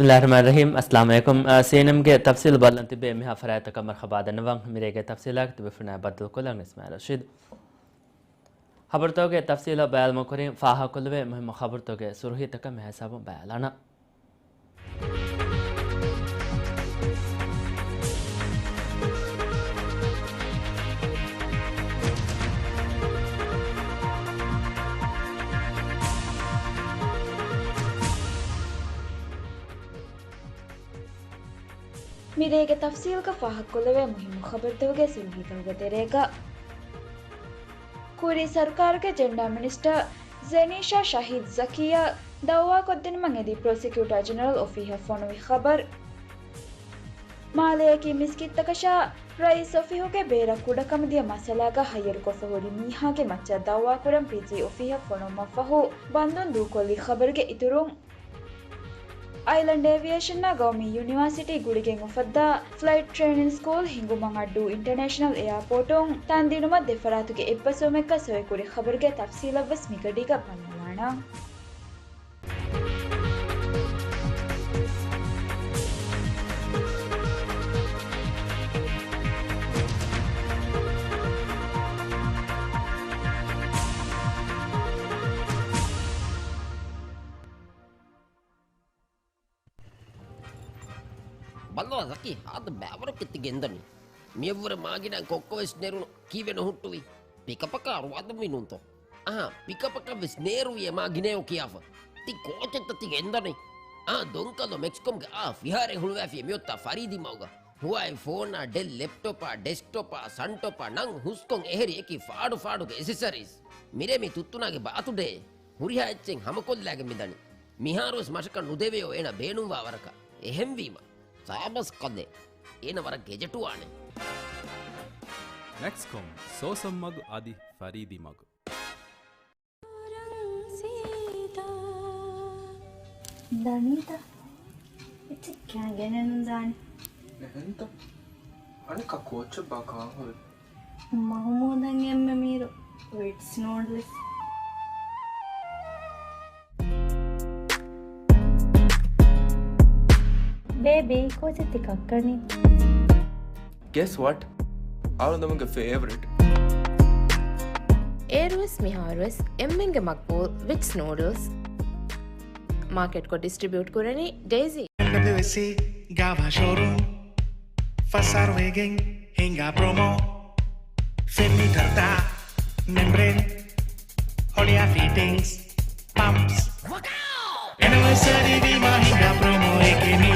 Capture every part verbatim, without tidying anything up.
ބިސްމިއްލާހިއްރަޙްމާނިއްރަޙީމް. އައްސަލާމު ޢަލައިކުމް. އާ، ސީއެންއެމްގެ ތަފްސީލު ބަލަން ތިބޭ މިހާ ފަރާތްތަކަށް މަރުޙަބާ ދަންނަވަން. މިރޭގެ ތަފްސީލާގެ ތިބޭފުޅުންނާ ބައްދަލުކޮށްލަން އިސްމާޢީލް ރަޝީދު. ޚަބަރުތަކުގެ ތަފްސީލަށް ބައިވެރިވުމަށް ކުރިން ފާހަގަކޮށްލެވޭ މުހިއްމު ޚަބަރުތަކުގެ ސުރުޚީތަކަށް މިހިސާބުން ބަލާލާނަން. މިރޭގެ ތަފްސީލްގަ ފާހަގަކޮށްލެވޭ މުހިއްމު ޚަބަރުތަކުގެ ސުރުޚީތަކުގެ ތެރޭގަ، ކުރީ ސަރުކާރުގެ ޖެންޑާ މިނިސްޓަރ ޒެނީޝާ ޝަހީދު ޒަކީއަށް ދައުވާކޮށްދިނުމަށް އެދި ޕްރޮސިކިއުޓާ ޖެނެރަލް އޮފީހަށް ފޮނުވި ޚަބަރު. މާލޭއަކީ މިސްކިތްތަކަށާ ރައީސް އޮފީހުގެ ބޭރަށް ކުޑަކަމުދިޔަ މައްސަލާގަ ހައްޔަރުކޮށްފަ ހުރި މީހާގެ މައްޗަށް ދައުވާކުރަން ޕީޖީ އޮފީހަށް ފޮނުވުމަށްފަހު ބަންދުން ދޫކޮށްލި ޚަބަރުގެ އިތުރުން، އައިލެންޑް އޭވިއޭޝަންއާ ގައުމީ ޔުނިވާސިޓީ ގުޅިގެން އުފައްދާ ފްލައިޓް ޓްރެއިނިން ސްކޫލް ހިންގުމަށް އައްޑޫ އިންޓަރނޭޝަނަލް އެއާޕޯޓުން ތަންދިނުމަށް ދެފަރާތުގެ އެއްބަސްވުމެއްގަ ސޮއިކުރި ޚަބަރުގެ ތަފްސީލަށްވެސް މިގަޑީގަ ބަލާލާނަން. ބައްލަވާ ޒަކީ، ހާދަ ބައިވަރަކަށް ތި ގެންދަނީ. މިއަށްވުރެ މާގިނަ ކޮއްކޮވެސް ނެރުނު ކީއްވެ ނުހުއްޓުވީ؟ ޕިކަޕަކާ އަރުވާދަންވީ ނޫންތޯ؟ އަހާ، ޕިކަޕަކަށްވެސް ނޭރުވި އެ މާގިނަޔޯ ކިޔާފަ. ތި ކޯޗެއްތަ ތި ގެންދަނީ؟ އާ، ދޮންކަލޯ މެކްސްކޮމްގެ އާ ފިހާރައެއް ހުޅުވާފި މިއޮތާ ފަރީދީ މަގުގަ. ހުވާއި ފޯނާ، ޑެލް ލެޕްޓޮޕާ، ޑެސްކްޓޮޕާ، ސަންޓޮޕާ، ނަން ހުސްކޮން އެހެރި އެކި ފާޑު ފާޑުގެ އެސެސަރީސް. މިރޭ މި ތުއްތުނާގެ ބާތުޑޭ. ހުރިހާ އެއްޗެއް ހަމަކޮށްލާގެން މިދަނީ. މިހާރުވެސް މަށަކަށް ނުދެވެޔޯ އޭނަ ބޭނުންވާ ވަރަކަށް. އެހެންވީމަ، ސާބަސް ކަލޭ. އޭނަ ވަރަށް ގެޖެޓުވާނެ. މެކްސްކޮމް، ސޯސަން މަގު އަދި ފަރީދީ މަގު. ދަނީތަ؟ އެއްޗެއް ކާ ގެނެއް ނުދާނެ. އެހެންތަ؟ އަނެއްކާ ކޯޗެއްބާ ކާހޮވެ؟ މަހުމޫދަށް އެންމެ މީރު ވިޓްސް ނޫޑްލްސް. ބޭބީ، ކޯޗެއް ތި ކައްކަނީ؟ Guess what? އަޅުގަނޑުމެންގެ ފޭވަރިޓް. އޭރުވެސް މިހާރުވެސް އެންމެންގެ މަގްބޫލް ވިޓްސް ނޫޑްލްސް. މާކެޓްކޮށް ޑިސްޓްރިބިއުޓް ކުރަނީ ޑޭޒީ. އެމްޑަބްލިއުއެސްސީ ގާވާ ޝޯރޫމް. ފަސް އަހަރު ވެގެން ހިނގާ ޕްރޮމޯ. ފެން މީޓަރުތައް، މެމްބްރޭން، ހޮޅިއާ ފިޓިންގްސް، ޕަމްޕްސް. އެނިވަރސަރީ ވީމާ ހިނގާ ޕްރޮމޯއެކޭ މީ.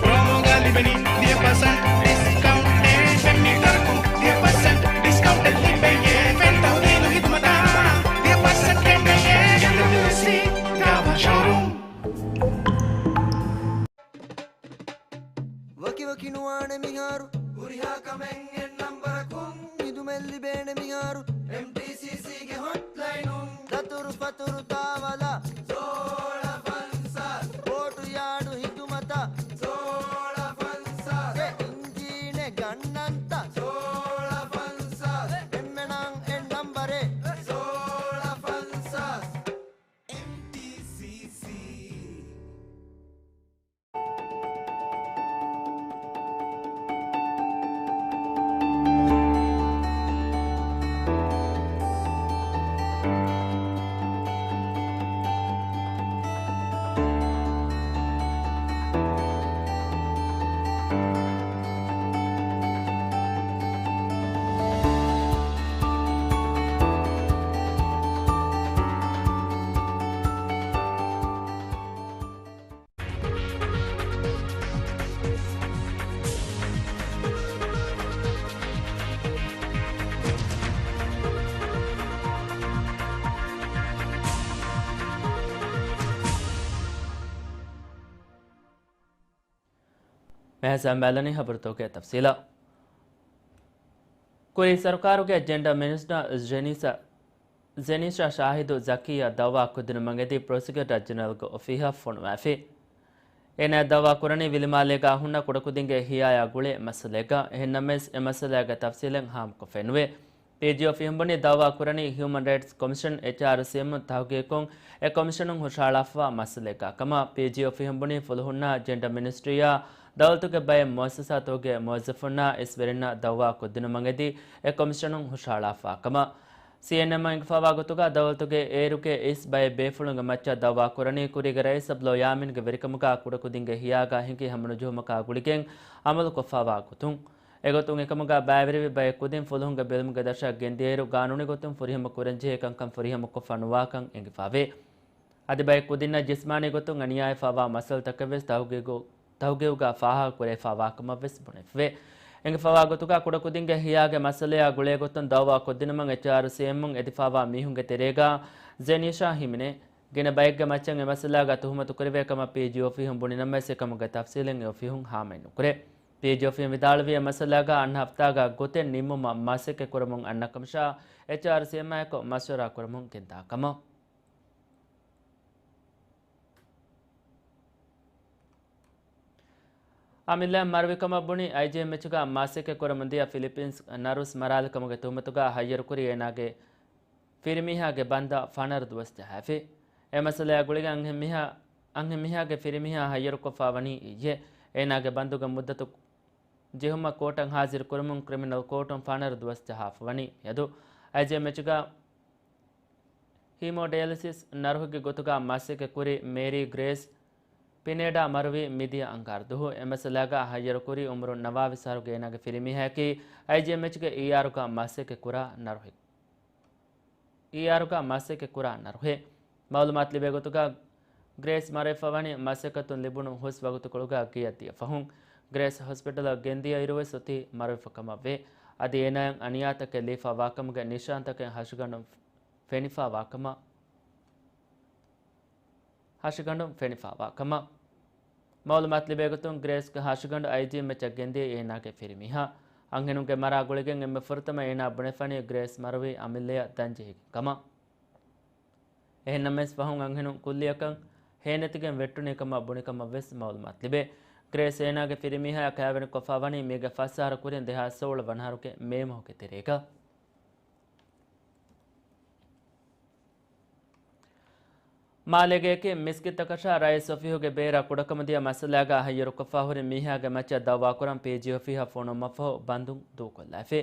ޕްރޮމޯގަ ލިބެނީ ދިހަ ޕަސެންޓް ޑިސްކައުންޓެއް. ފެން މީޓަރަކުން ދިހަ ޕަސެންޓް ޑިސްކައުންޓެއް ލިބެޔޭ. ފެން ތަހުލީލު ހިދުމަތާ ދިހަ ޕަސެންޓް ކެނޑެޔޭ. އެމްޑަބްލިއުއެސްސީ ގާވާ ޝޯރޫމް. ވަކިވަކި ނުވާނެ މިހާރު. ހުރިހާ ކަމެއް އެއް ނަންބަރަކުން. ހިދުމަތް ލިބޭނެ މިހާރު. އެމްޓީސީސީގެ ހޮޓްލައިނުން. ދަތުރު ފަތުރު ތާވަލާ. ސޯޅަ ފަންސާސް. ބޯޓު ޔާޑު ހިދުމަތަށް. ސޯޅަ ފަންސާސް. އެ އިންޖީނެއް ގަންނަންތަ؟ ސޯޅަ ފަންސާސް. އެންމެނަށް އެއް ނަންބަރެއް. ސޯޅަ ފަންސާސް. އެމްޓީސީސީ. މިހާރު ބަލާނީ ޚަބަރުތަކުގެ ތަފްސީލާ. ކުރީ ސަރުކާރުގެ ޖެންޑަރ މިނިސްޓަރ ޖެނީސާ، ޒެނީޝާ ޝާހިދު ޒަކީއަށް ދައުވާ ކޮށްދިނުމަށް އެދި ޕްރޮސިކިއުޓަރ ޖެނެރަލްގެ އޮފީހަށް ފޮނުވާފި. އޭނާ ދައުވާ ކުރަނީ ވިލިމާލޭގަ ހުންނަ ކުޑަކުދިންގެ ހިޔާޔާ ގުޅޭ މައްސަލައެއްގަ. އެހެންނަމަވެސް، އެ މައްސަލާގެ ތަފްސީލެއް ހާމަކޮށްފައެއް ނުވޭ. ޕީޖީއޯ ފިހުން ބުނީ ދައުވާ ކުރަނީ ހިއުމަން ރައިޓްސް ކޮމިޝަން، އެޗްއާރްސީއެމުން ތަހުގީގުކޮށް، އެ ކޮމިޝަނުން ހުށަހަޅާފަވާ މައްސަލައެއްގާ ކަމަށް. ޕީޖީއޯ ފިހުން ބުނީ ފުލުހުންނާ ޖެންޑަ މިނިސްޓްރީއާ ދައުލަތުގެ ބައެއް މުއައްސަސާތަކުގެ މުވައްޒަފުންނާ އިސް ވެރިންނާ ދައުވާ ކޮށްދިނުމަށް އެދި، އެ ކޮމިޝަނުން ހުށަހަޅާފަވާ ކަމަށް. ސީއެންއެމްއަށް އެނގިފަވާ ގޮތުގަ، ދައުލަތުގެ އޭރުގެ އިސް ބައެއް ބޭފުޅުންގެ މައްޗަށް ދައުވާ ކުރަނީ، ކުރީގެ ރައީސް އަބްދުﷲ ޔާމީންގެ ވެރިކަމުގަ ކުޑަކުދިންގެ ހިޔާގަ ހިނގި ހަމަނުޖެހުމަކާ ގުޅިގެން އަމަލުކޮށްފަވާ ގޮތުން. އެގޮތުން އެކަމުގަ ބައިވެރިވި ބައެއް ކުދިން ފުލުހުންގެ ބެލުމުގެ ދަށަށް ގެންދިޔައިރު، ގާނޫނީ ގޮތުން ފުރިހަމަ ކުރަންޖެހޭ ކަންކަން ފުރިހަމަ ކޮށްފަ ނުވާކަން އެނގިފަވޭ. އަދި ބައެއް ކުދިންނަށް ޖިސްމާނީ ގޮތުން އަނިޔާވެފަވާ މައްސަލަތަކެއްވެސް ތަހުގީގު، ތަހުގީގުގަ ފާހަގަ ކުރެވިފަވާ ކަމަށްވެސް ބުނެފަވޭ. އެނގިފަވާ ގޮތުގަ ކުޑަކުދިންގެ ހިޔާގެ މައްސަލަޔާ ގުޅޭގޮތުން ދައުވާ ކޮށްދިނުމަށް އެޗްއާރްސީއެމުން އެދިފަވާ މީހުންގެ ތެރޭގަ ޒެނީޝާ ހިމެނޭ، ގިނަ ބައެއްގެ މައްޗަށް އެ މައްސަލާގަ ތުހުމަތު ކުރެވޭ ކަމަށް ޕީޖީއޯ ފިހުން ބުނި ނަމަވެސް އެކަމުގެ ތަފްސީލެއް އެ އޮފީހުން ހާމައެއް ނުކުރޭ. ޕީޖީއޯ ފިހުން ވިދާޅުވީ އެ މައްސަލާގަ އަންނަ ހަފްތާގަ ގޮތެއް ނިންމުމަށް މަސައްކަތް ކުރަމުން އަންނަ ކަމަށާ އެޗްއާރްސީއެމާއެކު މަޝްވަރާ ކުރަމުން ގެންދާ ކަމަށް. އަމިއްލައަށް މަރުވިކަމަށް ބުނި އައިޖީއެމްއެޗުގަ މަސައްކަތް ކުރަމުންދިޔަ ފިލިޕީންސް ނަރުސް މަރާލިކަމުގެ ތުހުމަތުގަ ހައްޔަރުކުރި އޭނާގެ ފިރިމީހާގެ ބަންދަށް ފަނަރަ ދުވަސް ޖަހާފި. އެ މައްސަލައާ ގުޅިގެން އަންހެންމީހާ، އަންހެންމީހާގެ ފިރިމީހާ ހައްޔަރުކޮށްފަ ވަނީ އިއްޔެ. އޭނާގެ ބަންދުގެ މުއްދަތު ޖެހުމަށް ކޯޓަށް ހާޒިރު ކުރަމުން ކްރިމިނަލް ކޯޓުން ފަނަރަ ދުވަސް ޖަހާފަ ވަނީ މިއަދު. އައިޖީއެމްއެޗުގަ ހީމޯޑަޔަލިސިސް ނަރުހެއްގެ ގޮތުގަ މަސައްކަތް ކުރި މޭރީ ގްރޭސް ޕިނޭޑާ މަރުވީ މިދިޔަ އަންގާރަ ދުހު. އެ މައްސަލާގަ ހައްޔަރު ކުރި އުމުރުން ނަވާވީސް އަހަރުގެ އޭނާގެ ފިރިމީހަކީ އައިޖީއެމްއެޗުގެ އީއާރުގަ މަސައްކަތް ކުރާ ނަރުހެއް. އީއާރުގަ މަސައްކަތް ކުރާ ނަރުހެއް. މައުލޫމާތު ލިބޭ ގޮތުގަ ގްރޭސް މަރުވެފަ ވަނީ މަސައްކަތުން ލިބުނު ހުސް ވަގުތުކޮޅުގަ ގެޔަށް ދިޔަ ފަހުން. ގްރޭސް ހޮސްޕިޓަލަށް ގެންދިޔަ އިރުވެސް އޮތީ މަރުވެފަ ކަމަށްވޭ. އަދި އޭނާއަށް އަނިޔާތަކެއް ލިބިފަވާކަމުގެ ނިޝާންތަކެއް ހަށިގަނޑުން ފެނިފަވާކަމަށް، ހަށިގަނޑުން ފެނިފަވާކަމަށް. މައުލޫމާތު ލިބޭގޮތުން، ގްރޭސްގެ ހަށިގަނޑު އައިޖީއެމްއެޗަށް ގެންދިޔަ އޭނާގެ ފިރިމީހާ. އަންހެނުންގެ މަރާ ގުޅިގެން އެންމެ ފުރަތަމަ އޭނާ ބުނެފަނީ ގްރޭސް މަރުވީ އަމިއްލަޔަށް ދަންޖެހިގެން ކަމަށް. އެހެންނަމަވެސް ފަހުން އަންހެނުން ކުއްލިއަކަށް ހޭނެތިގެން ވެއްޓުނީ ކަމަށް ބުނި ކަމަށްވެސް މައުލޫމާތު ލިބޭ. ގްރޭސް އޭނާގެ ފިރިމީހާއާ ކައިވެނިކޮށްފަ ވަނީ މީގެ ފަސް އަހަރު ކުރިން ދެހާސް ސޯޅަ ވަނަ އަހަރުގެ މޭ މަހުގެ ތެރޭގަ. މާލޭގެއަކީ މިސްކިތްތަކަށާ ރައީސް އޮފީހުގެ ބޭރަށް ކުޑަކަމުދިޔަ މައްސަލާގަ ހައްޔަރުކޮށްފަ ހުރި މީހާގެ މައްޗަށް ދައުވާކުރަން ޕީޖީ އޮފީހަށް ފޮނުވުމަށްފަހު ބަންދުން ދޫކޮށްލާފި.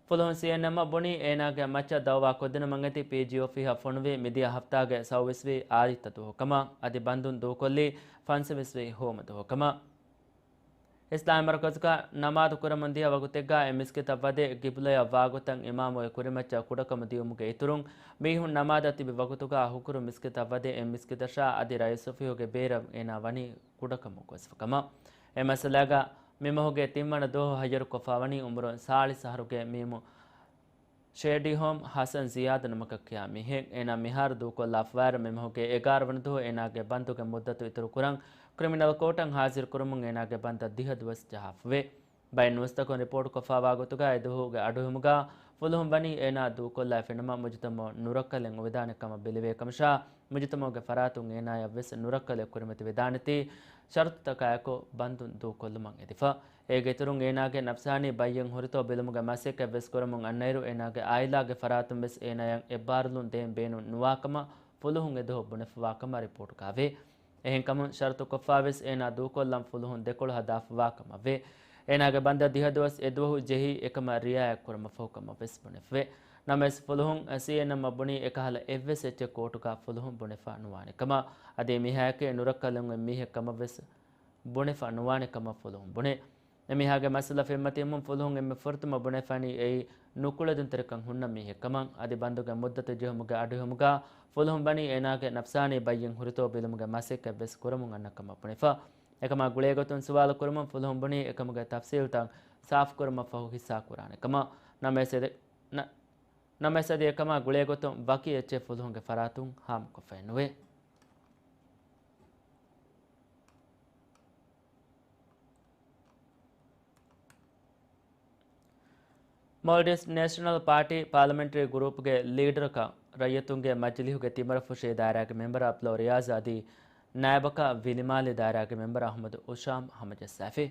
ފުލުހުން ސީއެންއެމްއަށް ބުނީ އޭނާގެ މައްޗަށް ދައުވާ ކޮށްދިނުމަށް އެދި ޕީޖީ އޮފީހަށް ފޮނުވީ މިދިޔަ ހަފްތާގެ ސައުވީސްވީ އާދިއްތަ ދުވަހު ކަމަށް. އަދި ބަންދުން ދޫކޮށްލީ ފަންސަވީސްވީ ހޯމަ ދުވަހު ކަމަށް. އިސްލާމީ މަރުކަޒުގަ ނަމާދު ކުރަމުން ދިޔަ ވަގުތެއްގަ އެ މިސްކިތަށް ވަދެ ގިބުލަޔަށް ވާގޮތަށް އިމާމު އެ ކުރިމައްޗަށް ކުޑަކަމު ދިޔުމުގެ އިތުރުން، މީހުން ނަމާދަށް ތިބި ވަގުތުގަ ހުކުރު މިސްކިތަށް ވަދެ އެ މިސްކިތަށާ އަދި ރައީސް އޮފީހުގެ ބޭރަށް އޭނާ ވަނީ ކުޑަކަމު ގޮސްފަ ކަމަށް. އެ މައްސަލާގަ މިމަހުގެ ތިންވަނަ ދުވަހު ހައްޔަރުކޮށްފަ ވަނީ އުމުރުން ސާޅީސް އަހަރުގެ މީމު ޝޭޑީހޯމް ހަސަން ޒިޔާދު ނަމަކަށް ކިޔާ މީހެއް. އޭނާ މިހާރު ދޫކޮށްލާފަވާއިރު، މިމަހުގެ އެގާރަ ވަނަ ދުވަހު އޭނާގެ ބަންދުގެ މުއްދަތު އިތުރު ކުރަން، ކްރިމިނަލް ކޯޓަށް ހާޒިރު ކުރަމުން އޭނާގެ ބަންދަށް ދިހަ ދުވަސް ޖަހާފަވޭ. ބައެއް ނޫސްތަކުން ރިޕޯޓް ކޮށްފަވާ ގޮތުގަ އެ ދުވަހުގެ އަޑުއެހުމުގަ ފުލުހުން ވަނީ އޭނާ ދޫކޮށްލާފިނަމަ، މުޖުތަމައު ނުރައްކަލެއް އުވެދާނެ ކަމަށް ބެލެވޭ ކަމަށާ، މުޖުތަމައުގެ ފަރާތުން އޭނާޔަށްވެސް ނުރައްކަލެއް ކުރިމަތިވެދާނެތީ، ޝަރުތުތަކާއެކު ބަންދުން ދޫކޮށްލުމަށް އެދިފަ. އޭގެ އިތުރުން އޭނާގެ ނަފްސާނީ ބައްޔެއް ހުރިތޯ ބެލުމުގެ މަސައްކަތްވެސް ކުރަމުން އަންނައިރު، އޭނާގެ އާއިލާގެ ފަރާތުންވެސް އޭނާޔަށް އެއްބާރުލުން ދޭން ބޭނުން ނުވާކަމަށް ފުލުހުން އެދުވަހު ބުނެފަވާކަމަށް ރިޕޯޓުގައިވޭ. އެހެންކަމުން ޝަރުތުކޮށްފަވެސް އޭނާ ދޫކޮށްލަން ފުލުހުން ދެކޮޅު ހަދާފަވާކަމަށްވޭ. އޭނާގެ ބަންދަށް ދިހަ ދުވަސް އެދުވަހު ޖެހީ އެކަމަށް ރިއާޔަތް ކުރުމަށްފަހު ކަމަށްވެސް ބުނެފަވޭ. ނަމަވެސް ފުލުހުން ސީއެންއެމްއަށް ބުނީ އެކަހަލަ އެއްވެސް އެއްޗެއް ކޯޓުގަ ފުލުހުން ބުނެފަ ނުވާނެ ކަމަށް. އަދި މީހާއެކޭ ނުރައްކަލުން އޮތް މީހެއް ކަމަށްވެސް ބުނެފަ ނުވާނެ ކަމަށް ފުލުހުން ބުނޭ. އެމީހާގެ މައްސަލަ ފެންމަތިވުމުން ފުލުހުން އެންމެ ފުރަތަމަ ބުނެފަނީ އެއީ ނުކުޅެދުންތެރިކަން ހުންނަ މީހެއްކަމަށް. އަދި ބަންދުގެ މުއްދަތު ޖެހުމުގެ އަޑުއެހުމުގަ ފުލުހުން ވަނީ އޭނާގެ ނަފްސާނީ ބައްޔެއް ހުރިތޯ ބެލުމުގެ މަސައްކަތްވެސް ކުރަމުން އަންނަ ކަމަށް ބުނެފަ. އެކަމާ ގުޅޭގޮތުން ސުވާލު ކުރުމުން ފުލުހުން ބުނީ އެކަމުގެ ތަފްސީލްތައް ސާފުކުރުމަށްފަހު ހިއްސާ ކުރާނެ ކަމަށް. ނަމަވެސް އެދެ-، ނަ-، ނަމަވެސް އަދި އެކަމާ ގުޅޭގޮތުން ވަކި އެއްޗެއް ފުލުހުންގެ ފަރާތުން ހާމަކޮށްފައެއްނުވޭ. މޯލްޑިވްސް ނޭޝަނަލް ޕާޓީ ޕާލަމެންޓްރީ ގުރޫޕްގެ ލީޑަރަކަށް ރައްޔިތުންގެ މަޖިލީހުގެ ތިންވަނަ ފުށީ ދާއިރާގެ މެމްބަރ އަބްދުﷲ ރިޔާޒް އަދި ނާއިބަކަށް ވިލިމާލި ދާއިރާގެ މެމްބަރ އަޙްމަދު އުޝާމް ހަމަޖައްސާފި.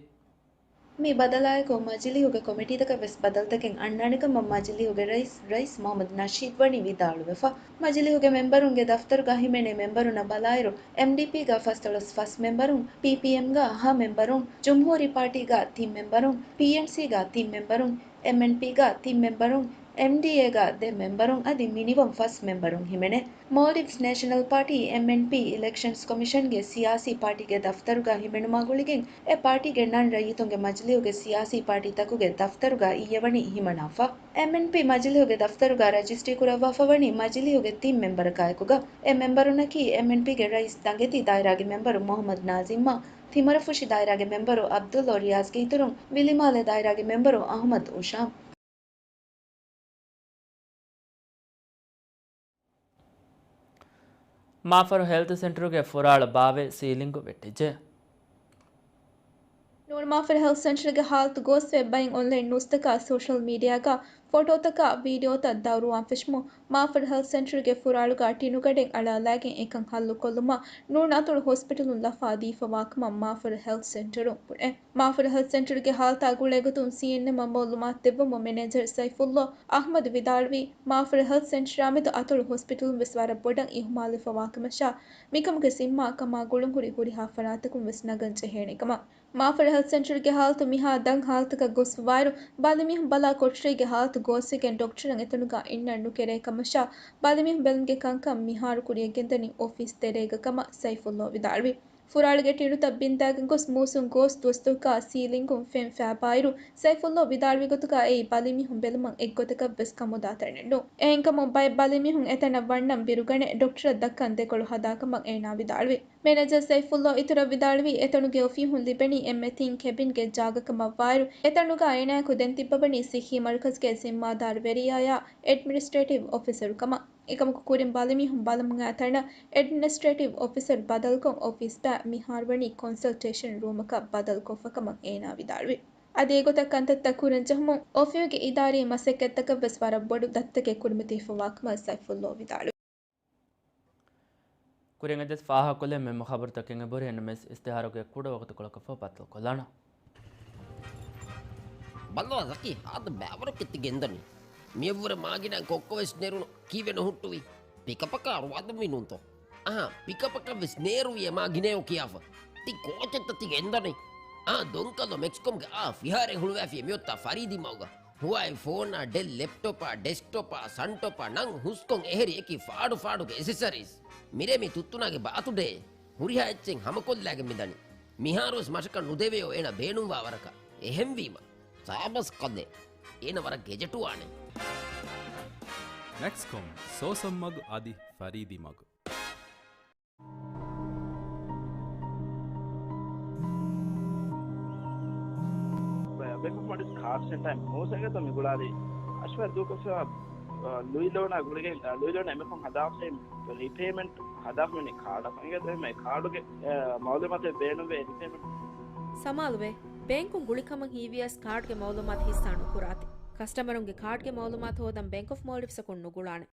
މި ބަދަލާއެކު، މަޖިލީހުގެ ކޮމިޓީތަކަށް ވެސް ބަދަލުތަކެއް އަންނާނެ ކަމަށް މަޖިލީހުގެ ރައީސް، ރައީސް މުހައްމަދު ނަޝީދު ވަނީ ވިދާޅުވެފަ. މަޖިލީހުގެ މެމްބަރުންގެ ދަފްތަރުގަ ހިމެނޭ މެމްބަރުންނަށް ބަލާއިރު، އެމްޑީޕީގަ ފަސްދޮޅަސް ފަސް މެމްބަރުން، ޕީޕީއެމްގަ ހަ މެމްބަރުން، ޖުމްހޫރީ ޕާޓީގަ ތިން މެމްބަރުން، ޕީއެންސީގަ ތިން މެމްބަރުން، އެމްއެންޕީގަ ތިން މެމްބަރުން، އެމްޑީއޭގަ ދެ މެމްބަރުން އަދި މިނިވަން ފަސް މެމްބަރުން ހިމެނޭ. މޯލްޑިވްސް ނޭޝަނަލް ޕާޓީ، އެމްއެންޕީ، އިލެކްޝަންސް ކޮމިޝަންގެ ސިޔާސީ ޕާޓީގެ ދަފްތަރުގަ ހިމެނުމާ ގުޅިގެން، އެ ޕާޓީގެ ނަން ރައްޔިތުންގެ މަޖިލީހުގެ ސިޔާސީ ޕާޓީތަކުގެ ދަފްތަރުގަ އިއްޔެވަނީ ހިމަނާފަ. އެމްއެންޕީ މަޖިލީހުގެ ދަފްތަރުގަ ރަޖިސްޓްރީ ކުރައްވާފަ ވަނީ މަޖިލީހުގެ ތިން މެމްބަރަކާއެކުގަ، އެ މެމްބަރުންނަކީ އެމްއެންޕީގެ ރައީސް ދަނގެތި ދާއިރާގެ މެމްބަރު މުހައްމަދު ނާޒިމްއާ، ތިމަރަފުށި ދާއިރާގެ މެމްބަރު ޢަބްދުﷲ ރިޔާޒްގެ އިތުރުން، ވިލިމާލެ ދާއިރާގެ މެމްބަރު އަޙްމަދު އުޝާމް. މާފަރު ހެލްތު ސެންޓަރުގެ ފުރާޅު ބާވެ ސީލިންގު ވެއްޓިއްޖެ. ނޫން މާފަރު ހެލްތު ސެންޓަރުގެ ހާލަތު ގޯސްވެ، ބައެއް އޮންލައިން ނޫސްތަކާ ސޯޝަލް މީޑިއާގަ ފޮޓޯތަކާ ވީޑިއޯތައް ދައުރުވާން ފެށުމުން، މާފަރު ހެލްތު ސެންޓަރުގެ ފުރާޅުގަ ޓިނުގަޑެއް އަޅާލާގެން އެކަން ހައްލުކޮށްލުމަށް ނޫން އަތޮޅު ހޮސްޕިޓަލުން ލަފާ ދީފަވާކަމަށް މާފަރު ހެލްތު ސެންޓަރުން ބުނޭ. މާފަރު ހެލްތު ސެންޓަރުގެ ހާލަތާ ގުޅޭގޮތުން ސީއެންއެމްއަށް މައުލޫމާތު ދެއްވުމުން މެނޭޖަރ ސައިފުﷲ އަޙްމަދު ވިދާޅުވީ، މާފަރު ހެލްތު ސެންޓަރާމެދު އަތޮޅު ހޮސްޕިޓަލުން ވެސް ވަރަށް ބޮޑަށް އިހުމާލުވެފަވާކަމަށާ، މިކަމުގެ ޒިންމާ ކަމާ ގުޅުންހުރި ހުރިހާ ފަރާތަކުން ވެސް ނަގަން ޖެހޭނެ ކަމަށް. މާފަރު ހެލްތު ސެންޓަރުގެ ހާލަތު މިހާ ދަށް ހާލަތަކަށް ގޮސްފަވާއިރު، ބަލިމީހުން ބަލާ ކޮޓަރީގެ ހާލަތު ގޯސްވެގެން ޑޮކްޓަރުން އެތަނުގަ އިންނަން ނުކެރޭ ކަމަށާ، ބަލިމީހުން ބެލުމުގެ ކަންކަން މިހާރު ކުރިޔަށް ގެންދަނީ އޮފީސް ތެރޭގަ ކަމަށް ސައިފުﷲ ވިދާޅުވި. ފުރާޅުގެ ޓިނުތައް ބިންދާގެން ގޮސް މޫސުން ގޯސް ދުވަސްތަކުގަ ސީލިންގުން ފެން ފާބާއިރު، ސައިފުﷲ ވިދާޅުވި ގޮތުގަ އެއީ ބަލިމީހުން ބެލުމަށް އެއްގޮތަކަށް ވެސް ކަމުދާ ތަނެއް ނޫން. އެހެންކަމުން ބައެއް ބަލިމީހުން އެތަނަށް ވަންނަން ބިރުގަނެ ޑޮކްޓަރަށް ދައްކަން ދެކޮޅު ހަދާކަމަށް އޭނާ ވިދާޅުވި. މެނޭޖަރ ސައިފުﷲ އިތުރަށް ވިދާޅުވީ، އެތަނުގެ އޮފީހުން ލިބެނީ އެންމެ ތިން ކެބިންގެ ޖާގަކަމަށްވާއިރު، އެތަނުގަ އޭނާއަކު ދެން ތިއްބަވަނީ ސިއްހީ މަރުކަޒުގެ ޒިންމާދާރުވެރިޔާއާ އެޑްމިނިސްޓްރޭޓިވް އޮފިސަރު ކަމަށް. އެކަމަކު ކުރިން ބަލިމީހުން ބަލަމުން އައި ތަނަށް އެޑްމިނިސްޓްރޭޓިވް އޮފިސަރު ބަދަލުކޮށް، އޮފީސް ބައި މިހާރު ވަނީ ކޮންސަލްޓޭޝަން ރޫމަކަށް ބަދަލުކޮށްފަކަމަށް އޭނާ ވިދާޅުވި. އަދި އެގޮތަށް ކަންތައްތައް ކުރަން ޖެހުމުން، އޮފީހުގެ އިދާރީ މަސައްކަތްތަކަށް ވެސް ވަރަށް ބޮޑު ދަތިތަކެއް ކުރިމަތިވެފަވާކަމަށް ސައިފުﷲ ވިދާޅުވި. ކުރިން އަދި ފާހަގަކޮށްލެވޭ މެމް ޚަބަރުތަކެއް އެބަހުރި އެންމެސް އިސްތިހާރުގެ ކުޑަ ވަގުތުކޮޅަކަށްފަހު ބައްދަލުކޮށްލާނަން. ބައްލަވާ ޒަކީ، ހާދަ ބައިވަރު ކެތި ގެންދަނީ. މިއަށްވުރެ މާގިނަ ކޮއްކޮ ވެސް ނެރުނު ކީއްވެ ނުހުއްޓުވީ؟ ޕިކަޕަކާ ރުވާދުންވީ ނޫންތޯ؟ އަހާ، ޕިކަޕަކަށް ވެސް ނޭރުވި އެ މާގިނައޯ ކިޔާފަ. ތި ކޯޗެއްތަ ތި ގެންދަނީ؟ އާ، ދޮންކަލޯ މެކްސްކޮމްގެ އާ ފިހާރައެއް ހުޅުވާފި މިއޮތާ ފަރީދީ މަގުގަ. ހުވާއި ފޯނާ، ޑެލް ލެޕްޓޮޕާ، ޑެސްކްޓޮޕާ، ސަންޓޮޕާ ނަން ހުސްކޮން އެހެރި އެކި ފާޑު ފާޑުގެ އެސެސަރީސް. މިރޭ މި ތުއްތުނާގެ ބާތުޑޭ. ހުރިހާ އެއްޗެއް ހަމަކޮށްލާގެން މިދަނީ. މިހާރުވެސް މަށަކަށް ނުދެވެޔޯ އޭނަ ބޭނުންވާ ވަރަކަށް. އެހެންވީމަ، ސާބަސް ކަލޭ. އޭނަ ވަރަށް ގެޖެޓުވާނެ. މެކްސްކޮމް، ސޯސަން މަގު އަދި ފަރީދީ މަގު. ބޭންކް އޮފް މޯލްޑިވްސް ކާޑް ސެންޓަރ މޫސަގެތަ މި ގުޅާލީ. އަޝްވާ ދޫކޮށްފަ، އަ، ލުއި ލޯނާ ގުޅިގެން، އަ، ލުއި ލޯނާ އެމެކޮން ހަދާފައި ރީޕޭމަންޓް ހަދާފަ މިނި ކާޑަށް ފަނގޭ ދެމެ ކާޑުގެ، އަ، މައުލޫމާތެއް ބޭނުންވޭ ރީޕޭމަންޓް. ސަމާލުވެ، ބޭންކުން ގުޅިކަމަށް ހީވިޔަސް ކާޑްގެ މައުލޫމާތު ހިއްސާ ނުކުރާތި. ކަސްޓަމަރުންގެ ކާޑްގެ މައުލޫމާތު ހޯދަން ބޭންކް އޮފް މޯލްޑިވްސްއަކުން ނުގުޅާނެ.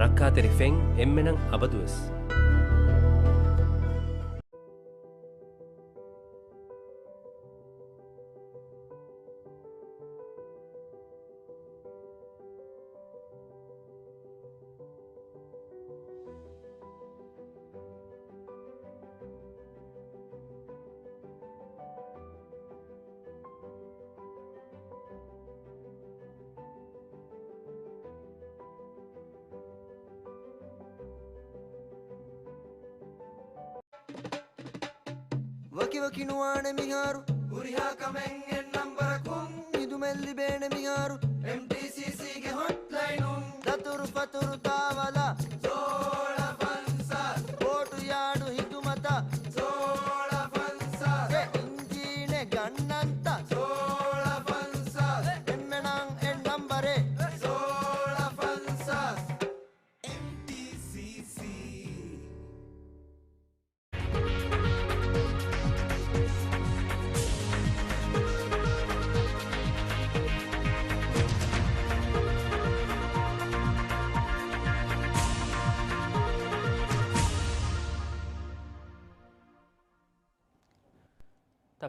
ރައްކާތެރި ފެން އެންމެނަށް އަބަދުވެސް. ވަކިވަކި ނުވާނެ މިހާރު. ހުރިހާ ކަމެއް އެއް ނަންބަރަކުން. ހިދުމަތް ލިބޭނެ މިހާރު. އެމްޓީސީސީގެ ހޮޓްލައިނުން. ދަތުރު ފަތުރު ދާވަލަށް. ސޯޅަ ފަންސާސް. ބޯޓު ޔާޑު ހިދުމަތަށް. ސޯޅަ ފަންސާސް. އެ އިންޖީނެއް ގަންނަންތަ؟ ސޯޅަ ފަންސާސް.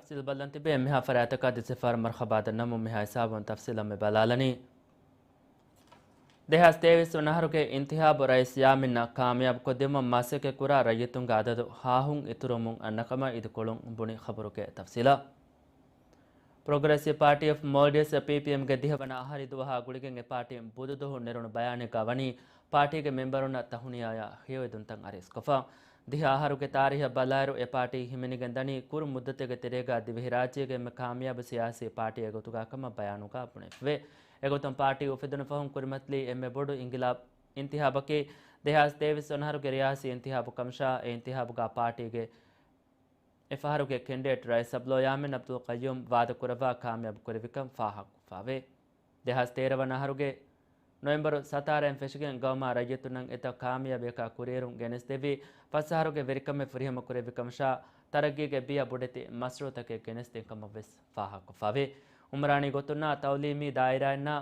ތަފްސީލް ބަލަން ތިބޭ މިހާ ފަރާތަކާ ދެސިފާރު މަރްހަބާ ދަންނަމުން މިހާ ހިސާބުން ތަފްސީލަށް މި ބަލާލަނީ. ދެހާސް ތޭވީސް ވަނަ އަހަރުގެ އިންތިހާބު ރައީސް ޔާމިންއަށް ކާމިޔާބު ކޮށްދެއްވުމަށް މަސައްކަތް ކުރާ ރައްޔިތުންގެ އަދަދު ހާހުން އިތުރުވަމުން އަންނަ ކަމަށް އިދިކޮޅުން ބުނި ޚަބަރުގެ ތަފްސީލަށް. ޕްރޮގްރެސިވް ޕާޓީ އޮފް މޯލްޑިވްސް، ޕީޕީއެމްގެ ދިހަވަނަ އަހަރީ ދުވަހާ ގުޅިގެން އެ ޕާޓީން ބުދު ދުވަހު ނެރުނު ބަޔާނެއްގަ ވަނީ، ޕާޓީގެ މެމްބަރުންނަށް ތަހުނިޔާއާ ހެޔޮއެދުންތައް އަރިސްކޮށްފަ. ދިހަ އަހަރުގެ ތާރީހަށް ބަލާއިރު، އެ ޕާޓީ ހިމެނިގެން ދަނީ ކުރު މުއްދަތެއްގެ ތެރޭގަ ދިވެހިރާއްޖޭގެ އެންމެ ކާމިޔާބު ސިޔާސީ ޕާޓީއެއް ގޮތުގަ ކަމަށް ބަޔާނުގަ ބުނެފަވޭ. އެގޮތުން ޕާޓީ އުފެދުނު ފަހުން ކުރިމަތިލީ އެންމެ ބޮޑު އިންގިލާބް އިންތިހާބަކީ، ދެހާސް ތޭވީސް ވަނަ އަހަރުގެ ރިޔާސީ އިންތިހާބު ކަމަށާ، އެ އިންތިހާބުގަ ޕާޓީގެ އެފަހަރުގެ ކެންޑިޑޭޓް ރައީސް އަބްދުﷲ ޔާމީން އަބްދުލް ޤައްޔޫމް ވާދަ ކުރައްވާ ކާމިޔާބު ކުރެއްވިކަން ފާހަގަކޮށްފަވޭ. ދެހާސް ތޭރަ ވަނަ އަހަރުގެ ނޮވެމްބަރު ސަތާރައިން ފެށިގެން ގައުމާ ރައްޔިތުންނަށް އެތައް ކާމިޔާބިއަކާ ކުރިއެރުން ގެނެސްދެއްވި ފަސް އަހަރުގެ ވެރިކަމެއް ފުރިހަމަ ކުރެއްވި ކަމަށާ، ތަރައްގީގެ ބިޔަ ބޮޑެތި މަޝްރޫއުތަކެއް ގެނެސްދިން ކަމަށް ވެސް ފާހަގަކޮށްފަވޭ. އުމްރާނީ ގޮތުންނާ ތައުލީމީ ދާއިރާއިންނާ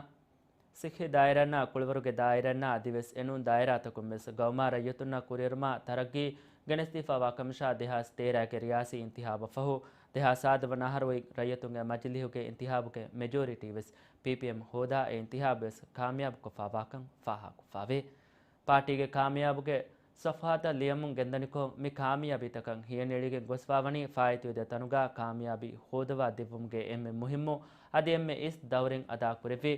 ސިއްހީ ދާއިރާއިންނާ ކުޅިވަރުގެ ދާއިރާއިންނާ އަދިވެސް އެނޫން ދާއިރާތަކުން ވެސް ގައުމާ ރައްޔިތުންނަށް ކުރިއެރުމާ ތަރައްގީ ގެނެސްދީފާވާ ކަމަށާ ދެހާސް ތޭރައިގެ ރިޔާސީ އިންތިހާބަށް ފަހު، ދެހާސް ސާދަ ވަނަ އަހަރު އޮތް ރައްޔިތުންގެ މަޖިލީހުގެ އިންތިހާބުގެ މެޖޯރިޓީ ވެސް ޕީޕީއެމް ހޯދާ އެ އިންތިހާބު ވެސް ކާމިޔާބުކޮށްފާވާކަން ފާހަގަކޮށްފަވޭ. ޕާޓީގެ ކާމިޔާބުގެ ސަފްހާތަށް ލިޔަމުން ގެންދަނިކޮށް، މި ކާމިޔާބީތަކަށް ހިޔަނިއެޅިގެން ގޮސްފާވަނީ ފާއިތުވެދިޔަ ތަނުގަ ކާމިޔާބީ ހޯދަވާ ދެއްވުމުގެ އެންމެ މުހިއްމު އަދި އެންމެ އިސް ދައުރެއް އަދާކުރެއްވި،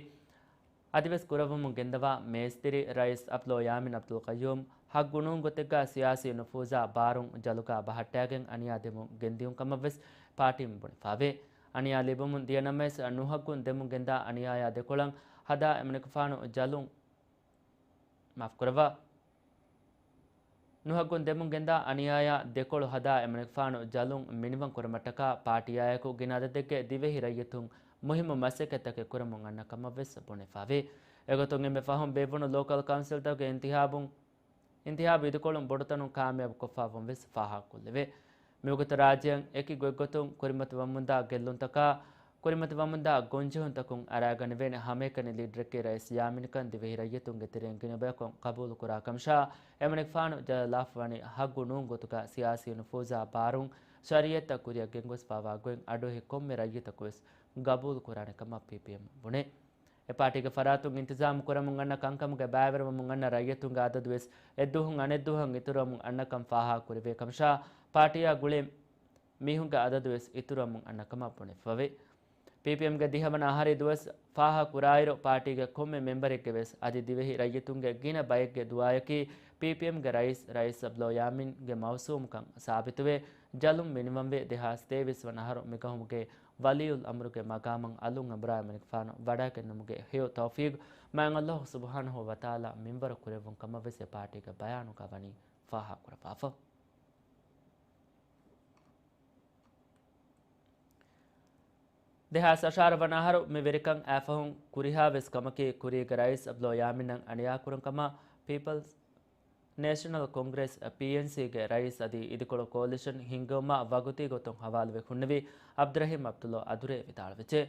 އަދިވެސް ކުރައްވަމުން ގެންދަވާ މޭސްތިރި ރައީސް އަބްދުﷲ ޔާމީން އަބްދުލް ޤައްޔޫމް ހައްގު ނޫން ގޮތެއްގަ ސިޔާސީ ނުފޫޒާ ބާރުން ޖަލުގަ ބަހައްޓާގެން އަނިޔާ ދެމުން ގެންދިޔުން ކަމަށް ވެސް ޕާޓީން ބުނެފަވޭ. އަނިޔާ ލިބުމުން ދިޔަ ނަމަވެސް، ނުހައްގުން ދެމުން ގެންދާ އަނިޔާޔާ ދެކޮޅަށް ހަދާ އެމަނިކުފާނު ޖަލުން، މާފުކުރައްވާ. ނުހައްގުން ދެމުން ގެންދާ އަނިޔާޔާ ދެކޮޅު ހަދާ އެމަނިކުފާނު ޖަލުން މިނިވަން ކުރުމަށްޓަކާ ޕާޓީއާއެކު ގިނަ އަދަދެއްގެ ދިވެހި ރައްޔިތުން މުހިއްމު މަސައްކަތްތަކެއް ކުރަމުން އަންނަ ކަމަށް ވެސް ބުނެފަވޭ. އެގޮތުން އެންމެ ފަހުން ބޭއްވުނު ލޯކަލް ކައުންސިލްތަކުގެ އިންތިހާބުން، އިންތިހާބު އިދިކޮޅުން ބޮޑުތަނުން ކާމިޔާބު ކޮށްފާވުން ވެސް ފާހަގަކޮށްލެވޭ. މިވަގުތު ރާއްޖެއަށް އެކި ގޮތްގޮތުން ކުރިމަތިވަމުންދާ ގެއްލުންތަކާ، ކުރިމަތިވަމުންދާ ގޮންޖެހުންތަކުން އަރާގަނެވޭނެ ހަމައެކަނި ލީޑަރަކީ ރައީސް ޔާމީންކަން ދިވެހި ރައްޔިތުންގެ ތެރެއިން ގިނަ ބަޔަކުން ޤަބޫލު ކުރާ ކަމަށާ، އެމަނިކުފާނު ޖަލަށް ލާފަވަނީ ހައްގު ނޫން ގޮތުގަ ސިޔާސީ ނުފޫޒާ ބާރުން ޝަރީއަތްތައް ކުރިއަށް ގެންގޮސްފާވާ ގޮތް އަޑުއެހި ކޮންމެ ރައްޔިތަކު ވެސް ގަބޫލު ކުރާނެ ކަމަށް ޕީޕީއެމް ބުނޭ. އެ ޕާޓީގެ ފަރާތުން އިންތިޒާމު ކުރަމުން އަންނަ ކަންކަމުގެ ބައިވެރިވަމުން އަންނަ ރައްޔިތުންގެ އަދަދު ވެސް އެއްދުވަހުން އަނެއްދުވަހަށް އިތުރުވަމުން އަންނަކަން ފާހަގަ ކުރެވޭ ކަމަށާ، ޕާޓީއާ ގުޅޭ މީހުންގެ އަދަދު ވެސް އިތުރުވަމުން އަންނަ ކަމަށް ބުނެފަވޭ. ޕީޕީއެމްގެ ދިހަވަނަ އަހަރީ ދުވަސް ފާހަގަ ކުރާއިރު، ޕާޓީގެ ކޮންމެ މެމްބަރެއްގެ ވެސް އަދި ދިވެހި ރައްޔިތުންގެ ގިނަ ބައެއްގެ ދުޢާއަކީ ޕީޕީއެމްގެ ރައީސް، ރައީސް އަބްދުﷲ ޔާމީންގެ މައުސޫމުކަން ސާބިތުވެ، ޖަލުން މިނިވަންވެ، ދެހާސް ތޭވީސް ވަނަ އަހަރު މި ގައުމުގެ ވަލިއްޔުލްއަމްރުގެ މަގާމަށް އަލުން އަނބުރާ އެމަނިކުފާނު ވަޑައިގެންނުމުގެ ހެޔޮ ތައުފީގު މާތް ﷲ ސުބްޙާނަހޫ ވަތަޢާލާ މިންވަރު ކުރެއްވުން ކަމަށް ވެސް އެ ޕާޓީގެ ބަޔާނުގަ ވަނީ ފާހަގަކުރައްވާފަ. ދެހާސް އަށާރަ ވަނަ އަހަރު މި ވެރިކަން އައިފަހުން ކުރިހާ ވެސް ކަމަކީ، ކުރީގެ ރައީސް އަބްދުﷲ ޔާމީނަށް އަނިޔާކުރުން ކަމަށް ޕީޕަލްސް ނޭޝަނަލް ކޮންގްރެސް، ޕީއެންސީގެ ރައީސް އަދި އިދިކޮޅު ކޯލިޝަން ހިންގެވުމާ ވަގުތީ ގޮތުން ހަވާލުވެ ހުންނެވި އަބްދުރަހީމް އަބްދުﷲ އަދުރޭ ވިދާޅުވެއްޖެ.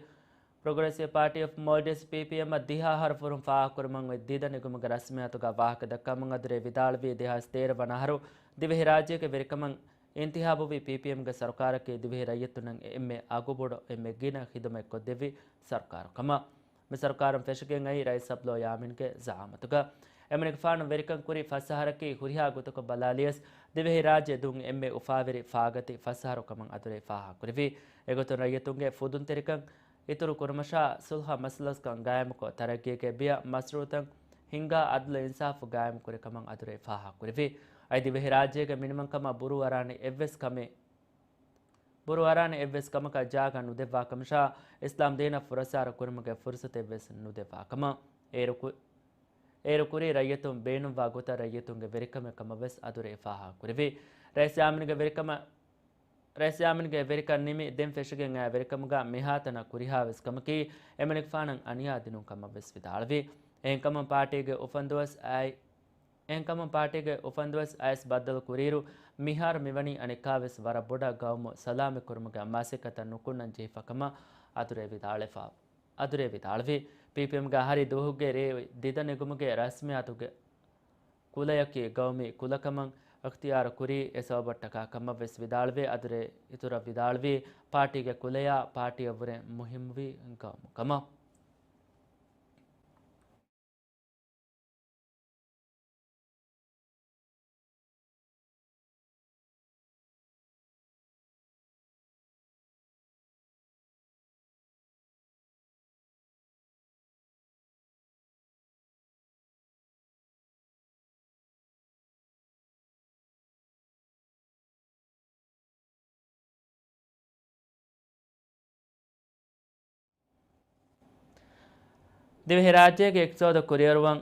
ޕްރޮގްރެސިވް ޕާޓީ އޮފް މޯލްޑިވްސް، ޕީޕީއެމް، އަށް ދިހަ އަހަރު ފުރުން ފާހަގަކުރުމަށް އޮތް ދިދަ ނިގުމުގެ ރަސްމިއްޔާތުގަ ވާހަކަ ދައްކަމުން އަދުރޭ ވިދާޅުވީ، ދެހާސް ތޭރަ ވަނަ އަހަރު ދިވެހިރާއްޖޭގެ ވެރިކަމަށް އިންތިހާބުވި ޕީޕީއެމްގެ ސަރުކާރަކީ ދިވެހި ރައްޔިތުންނަށް އެންމެ އަގުބޮޑު، އެންމެ ގިނަ ޚިދުމަތް ކޮށްދެއްވި ސަރުކާރު ކަމަށް. މި ސަރުކާރުން ފެށިގެން އައީ ރައީސް އަބްދުﷲ ޔާމީންގެ ޒަޢާމަތުގަ. އެމަނިކުފާނު ވެރިކަން ކުރި ފަސް އަހަރަކީ ހުރިހާ ގޮތަކަށް ބަލާލިޔަސް، ދިވެހިރާއްޖެ ދުން އެންމެ އުފާވެރި ފާގަތި ފަސް އަހަރު ކަމަށް އަދުރޭ ފާހަގަކުރެއްވި. އެގޮތުން ރައްޔިތުންގެ ފުދުންތެރިކަން އިތުރު ކުރުމަށާ، ސުލްހަ މަސަލަސްކަން ގާއިމުކޮށް، ތަރައްގީގެ ބިޔަ މަޝްރޫއުތައް ހިންގާ، އަދުލު އިންސާފު ގާއިމުކުރި ކަމަށް އަދުރޭ ފާހަގަކުރެއްވި. އަދި ދިވެހިރާއްޖޭގެ މިނިވަންކަމަށް ބުރޫއަރާނެ އެއްވެސް ކަމެއް، ބުރޫއަރާނެ އެއްވެސް ކަމަކަށް ޖާގަ ނުދެއްވާ ކަމަށާ، އިސްލާމްދީނަށް ފުރައްސާރަ ކުރުމުގެ ފުރުސަތެއްވެސް ނުދެއްވާ ކަމަށް. އޭރު ކު-، އޭރު ކުރީ ރައްޔިތުން ބޭނުންވާ ގޮތަށް ރައްޔިތުންގެ ވެރިކަމެއް ކަމަށް ވެސް އަދުރޭ ފާހަގަކުރެއްވި. ރައީސް ޔާމީންގެ ވެރިކަމަށް، ރައީސް ޔާމީންގެ ވެރިކަން ނިމި ދެން ފެށިގެން އައި ވެރިކަމުގަ މިހާތަނަށް ކުރިހާވެސް ކަމަކީ، އެމަނިކުފާނަށް އަނިޔާ ދިނުން ކަމަށް ވެސް ވިދާޅުވި. އެހެންކަމުން ޕާޓީގެ އުފަންދުވަސް އައި، އެހެންކަމުން ޕާޓީގެ އުފަންދުވަސް އައިސް ބައްދަލު ކުރިއިރު، މިހާރު މިވަނީ އަނެއްކާވެސް ވަރަށް ބޮޑަށް ގައުމު ސަލާމަތް ކުރުމުގެ މަސައްކަތަށް ނުކުންނަން ޖެހިފަ ކަމަށް އަދުރޭ ވިދާޅެފަ، އަދުރޭ ވިދާޅުވި. ޕީޕީއެމްގެ އަހަރީ ދުވަހުގެ ރޭ ދިދަ ނިގުމުގެ ރަސްމިއްޔާތުގެ ކުލަޔަކީ ގައުމީ ކުލަކަމަށް އިޚްތިޔާރު ކުރީ އެ ސަބަބަށްޓަކާ ކަމަށް ވެސް ވިދާޅުވި. އަދުރޭ އިތުރަށް ވިދާޅުވީ ޕާޓީގެ ކުލަޔާ ޕާޓީއަށްވުރެ މުހިންމުވީ ގައުމު ކަމަށް. ދިވެހިރާއްޖޭގެ އިޤްތިޞާދު ކުރިއެރުވަން،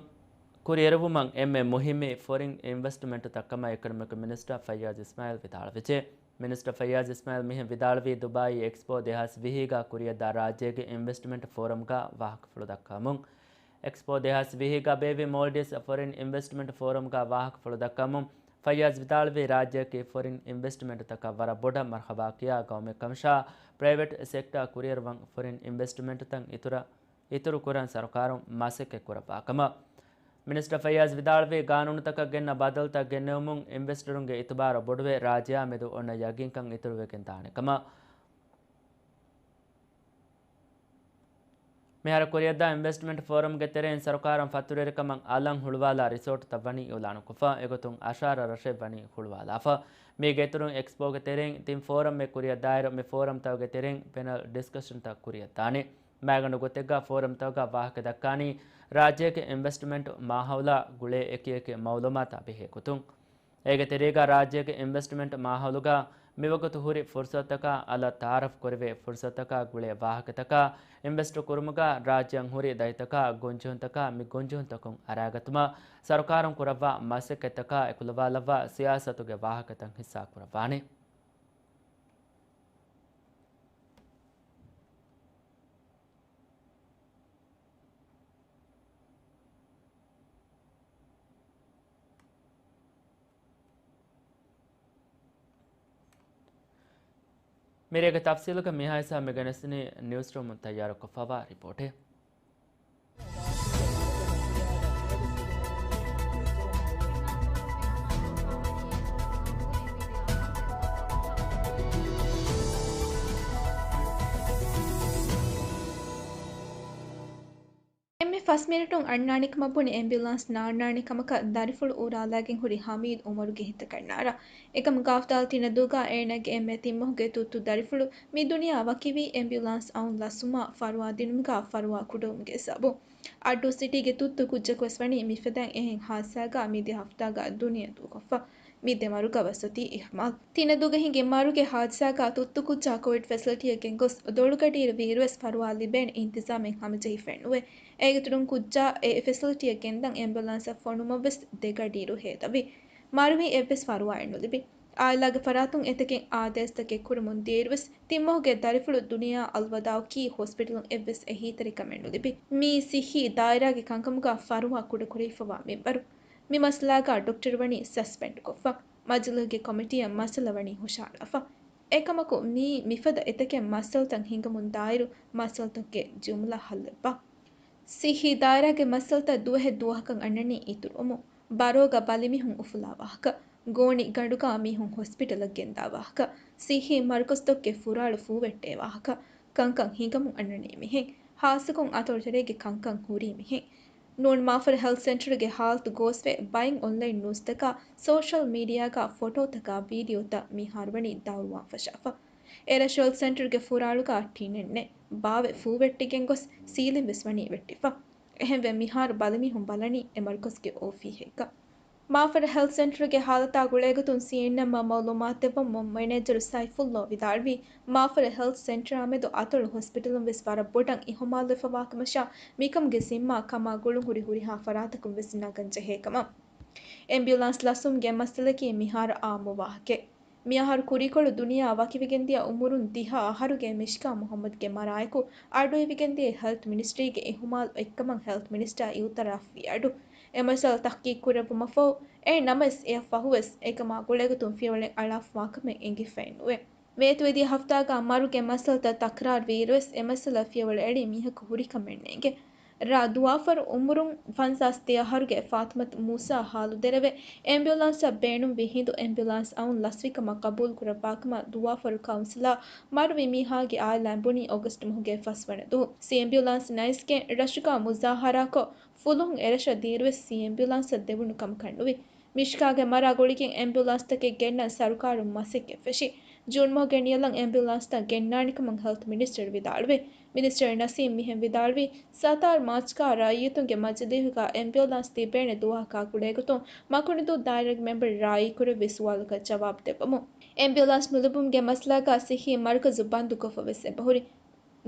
ކުރިއެރުވުމަށް އެންމެ މުހިއްމީ ފޮރިން އިންވެސްޓްމަންޓުތައް ކަމަށް އެކަޑަމިކް މިނިސްޓަރ ފައްޔާޒް އިސްމާއިލް ވިދާޅުވެއްޖެ. މިނިސްޓަރ ފައްޔާޒް އިސްމާއިލް މިހެން ވިދާޅުވީ ދުބާއީ އެކްސްޕޯ ދެހާސް ވިހިގަ ކުރިއަށްދާ ރާއްޖޭގެ އިންވެސްޓްމަންޓް ފޯރަމްގަ ވާހަކަފުޅު ދައްކަމުން. އެކްސްޕޯ ދެހާސް ވިހިގަ ބޭއްވި މޯލްޑިވްސް ފޮރިން އިންވެސްޓްމަންޓް ފޯރަމްގަ ވާހަކަފުޅު ދައްކަމުން ފައްޔާޒް ވިދާޅުވީ ރާއްޖެއަކީ ފޮރިން އިންވެސްޓްމަންޓްތަކަށް ވަރަށް ބޮޑަށް މަރްޙަބާ ކިޔާ ގައުމެއް ކަމަށާ، ޕްރައިވެޓް ސެކްޓާ ކުރިއެރުވަން ފޮރިން އިންވެސްޓްމަންޓްތައް އިތުރަށް އިތުރުކުރަން ސަރުކާރުން މަސައްކަތް ކުރައްވާ ކަމަށް. މިނިސްޓަރ ފައްޔާޒް ވިދާޅުވީ، ގާނޫނުތަކަށް ގެންނަ ބަދަލުތައް ގެންނެވުމުން އިންވެސްޓަރުންގެ އިތުބާރު ބޮޑުވެ، ރާއްޖެއާ މެދު އޮންނަ ޔަގީންކަން އިތުރުވެގެން ދާނެ ކަމަށް. މިހާރު ކުރިއަށްދާ އިންވެސްޓްމަންޓް ފޯރަމްގެ ތެރެއިން ސަރުކާރުން ފަތުރުވެރިކަމަށް އަލަށް ހުޅުވާލާ ރިސޯޓްތައް ވަނީ އިއުލާނުކޮށްފަ، އެގޮތުން އަށާރަ ރަށެއް ވަނީ ހުޅުވާލާފަ. މީގެ އިތުރުން އެކްސްޕޯގެ ތެރެއިން ތިން ފޯރަމްއެއް ކުރިއަށްދާއިރު، މި ފޯރަމްތަކުގެ ތެރެއިން ޕެނަލް ޑިސްކަޝަންތައް ކުރިއަށްދާނެ. މައިގަނޑު ގޮތެއްގަ ފޯރަމްތަކުގަ ވާހަކަ ދައްކާނީ، ރާއްޖޭގެ އިންވެސްޓްމަންޓް މާހައުލާ ގުޅޭ އެކި އެކި މައުލޫމާތާ ބެހޭ ގޮތުން. އޭގެ ތެރޭގަ ރާއްޖޭގެ އިންވެސްޓްމަންޓް މާހައުލުގަ މިވަގުތު ހުރި ފުރުސަތުތަކާ އަލަށް ތައާރަފް ކުރެވޭ ފުރުސަތުތަކާ ގުޅޭ ވާހަކަތަކާ އިންވެސްޓް ކުރުމުގަ ރާއްޖެއަށް ހުރި ދަތިތަކާ ގޮންޖެހުންތަކާ މި ގޮންޖެހުންތަކުން އަރާގަތުމަށް ސަރުކާރުން ކުރައްވާ މަސައްކަތްތަކާ އެކުލަވާލައްވާ ސިޔާސަތުގެ ވާހަކަތައް ހިއްސާކުރައްވާނެ. މިރޭގެ ތަފްސީލުގަ މިހާހިސާބަށް މިގެނެސްދިނީ ނިއުސްރޫމުން ތައްޔާރުކޮށްފަވާ ރިޕޯޓެއް. އެންމެ ފަސް މިނެޓުން އަންނާނެ ކަމަށް ބުނި އެމްބިއުލާންސް ނާންނާނެ ކަމަކަށް ދަރިފުޅު އޫރާލާގެން ހުރި ހަމީދު އުމަރުގެ ހިތަކަށް ނާރާ. އެކަމުގަ ހަފްތާ ތިނަދޫގަ އޭނާގެ އެންމެ ތިން މަހުގެ ތުއްތު ދަރިފުޅު މި ދުނިޔެއާ ވަކިވީ އެމްބިއުލާންސް އައުން ލަސްވުމާ ފަރުވާ ދިނުމުގަ ފަރުވާ ކުޑަވުމުގެ ހިސާބުން. އައްޑޫ ސިޓީގެ ތުއްތު ކުއްޖަކުވެސް ވަނީ މިފަދައިން އެހެން ހާދިސާގަ މިދިޔަ ހަފްތާގަ ދުނިޔެ ދޫކޮށްފަ. މި ދެ މަރުގަ ވެސް އޮތީ އިހުމާލް. ތިނަދޫގަ ހިނގި މަރުގެ ހާދިސާގަ ތުއްތު ކުއްޖާ ކޮވިޑް ފެސިލިޓީއަށް ގެންގޮސް ދޮޅުގަޑިއިރު ވީއިރުވެސް ފަރުވާ ލިބޭނެ އިންތިޒާމެއް ހަމަޖެހިފައެއްނުވޭ. އޭގެތުރުން ކުއްޖާ އެ ފެސިލިޓީއަށް ގެންދަން އެމްބިއުލާންސަށް ފޮނުވުމަށްވެސް ދެ ގަޑިއިރު ހޭދަވި. މަރުވީ އެއްވެސް ފަރުވާއެއް ނުލިބި. އާއިލާގެ ފަރާތުން އެތަކެއް އާދޭސްތަކެއް ކުރަމުން ދިޔައިރުވެސް ތިން މަހުގެ ދަރިފުޅު ދުނިޔެއާ އަލްވަދާއުކީ ހޮސްޕިޓަލުން އެއްވެސް އެހީތެރިކަމެއް ނުލިބި. މީ ސިއްހީ ދާއިރާގެ ކަންކަމުގަ ފަރުވާ ކުޑަކުރެވިފަވާ މިންވަރު. މި މައްސަލާގަ ޑޮކްޓަރު ވަނީ ސަސްޕެންޑް ކޮށްފަ. މަޖިލީހުގެ ކޮމިޓީއަށް މައްސަލަ ވަނީ ހުށަހަޅާފަ. އެކަމަކު މީ މިފަދަ އެތަކެއް މައްސަލަތައް ހިނގަމުން ދާއިރު މައްސަލަތަކުގެ ޖުމްލަ ހައްލެއްބާ. ސިއްހީ ދާއިރާގެ މައްސަލަތައް ދުވަހެއް ދުވަހަކަށް އަންނަނީ އިތުރުވަމުން. ބަރޯގަ ބަލިމީހުން އުފުލާ ވާހަކަ، ގޯނި ގަނޑުގަ މީހުން ހޮސްޕިޓަލަށް ގެންދާ ވާހަކަ، ސިއްހީ މަރުކަޒުތަކުގެ ފުރާޅު ފޫވެއްޓޭ ވާހަކަ، ކަންކަން ހިނގަމުން އަންނަނީ މިހެން. ހާއްސަކޮށް އަތޮޅުތެރޭގެ ކަންކަން ހުރީ މިހެން. ނޫން މާފަރު ހެލްތް ސެންޓަރުގެ ހާލަތު ގޯސްވެ، ބައެއް އޮންލައިން ނޫސްތަކާ ސޯޝަލް މީޑިއާގަ ފޮޓޯތަކާ ވީޑިއޯތައް މިހާރު ވަނީ ދައުރުވާން ފަށާފަ. އެރަށު ހެލްތް ސެންޓަރުގެ ފުރާޅުގަ ޓިނެއް ނެތް. ބާވެ ފޫވެއްޓިގެން ގޮސް ސީލިން ވެސް ވަނީ ވެއްޓިފަ. އެހެންވެ މިހާރު ބަލިމީހުން ބަލަނީ އެ މަރުކަޒުގެ އޮފީހެއްގަ. މާފަރު ހެލްތް ސެންޓަރުގެ ހާލަތާ ގުޅޭގޮތުން ސީއެންއެމްއަށް މައުލޫމާތު ދެއްވުމުން މެނޭޖަރު ސައިފުއްލޯ ވިދާޅުވީ، މާފަރު ހެލްތް ސެންޓަރާ މެދު އަތޮޅު ހޮސްޕިޓަލުން ވެސް ވަރަށް ބޮޑަށް އިހުމާލުވެފަވާކަމަށާ، މިކަމުގެ ޒިންމާ ކަމާ ގުޅުންހުރި ހުރިހާ ފަރާތަކުން ވެސް ނަގަން ޖެހޭ ކަމަށް. އެމްބިއުލާންސް ލަސްވުމުގެ މައްސަލަކީ މިހާރު އާއްމު ވާހަކައެއް. މިއަހަރު ކުރީކޮޅު ދުނިޔެއާ ވަކިވެގެންދިޔަ އުމުރުން ދިހަ އަހަރުގެ މިޝްކާ މުހައްމަދުގެ މަރާއެކު އަޑުއިވިގެންދިޔަ ހެލްތް މިނިސްޓްރީގެ އިހުމާލު އެއްކަމަށް ހެލްތް މިނިސްޓަރ އިއުތަރާފްވި އަޑު. އެ މައްސަލަ ތަޙްޤީޤު ކުރެއްވުމަށްފަހު، އެ ނަމަވެސް އެއަށް ފަހުވެސް އެކަމާ ގުޅޭގޮތުން ފިޔަވަޅެއް އަޅާފަވާކަމެއް އެނގިފައެއްނުވޭ. ވޭތުވެދިޔަ ހަފްތާގަ މަރުގެ މައްސަލަތައް ތަކްރާރުވީއިރުވެސް އެ މައްސަލަ ފިޔަވަޅު އެޅި މީހަކު ހުރިކަމެއް ނޭނގެ. ރ. ދުވާފަރު އުމުރުން ފަންސާސް ދެ އަހަރުގެ ފާތުމަތު މޫސާ ހާލުދެރަވެ، އެމްބިއުލާންސަށް ބޭނުންވި ހިނދު އެމްބިއުލާންސް އައުން ލަސްވިކަމަށް ގަބޫލުކުރައްވާކަމަށް ދުވާފަރު ކައުންސިލާ މަރުވި މީހާގެ އާއިލާއިން ބުނީ އޮގަސްޓް މަހުގެ ފަސްވަނަ ދުވަހު. ސީ އެމްބިއުލާންސް ނައިސްގެން ރަށުގާ މުޒާހަރާކޮށް، ފުލުހުން އެރަށަށް ދިއިރުވެސް ސީ އެމްބިއުލާންސަށް ދެވުނު ކަމަކަށް ނުވި. މިޝްކާގެ މަރާ ގުޅިގެން އެމްބިއުލާންސްތަކެއް ގެންނަން ސަރުކާރުން މަސައްކަތް ފެށި. ޖޫން މަހުގެ ނިޔަލަށް އެމްބިއުލާންސްތައް ގެންނާނެކަމަށް ހެލްތް މިނިސްޓަރު ވިދާޅުވި. މިނިސްޓަރ ނަސީމް މިހެން ވިދާޅުވީ، ސަތާރަ މާޗްގާ ރައްޔިތުންގެ މަޖިލީހުގާ އެމްބިއުލާންސް ލިބޭނެ ދުވަހަކާ ގުޅޭގޮތުން މަކުނިދޫ ދާއިރާގެ މެމްބަރު ރާއީ ކުރެއްވި ސުވާލަކަށް ޖަވާބު ދެއްވަމުން، އެމްބިއުލާންސް ނުލިބުމުގެ މައްސަލާގާ ސިއްހީ މަރުކަޒު ބަންދުކޮށްފަ ވެސް އެބަހުރި.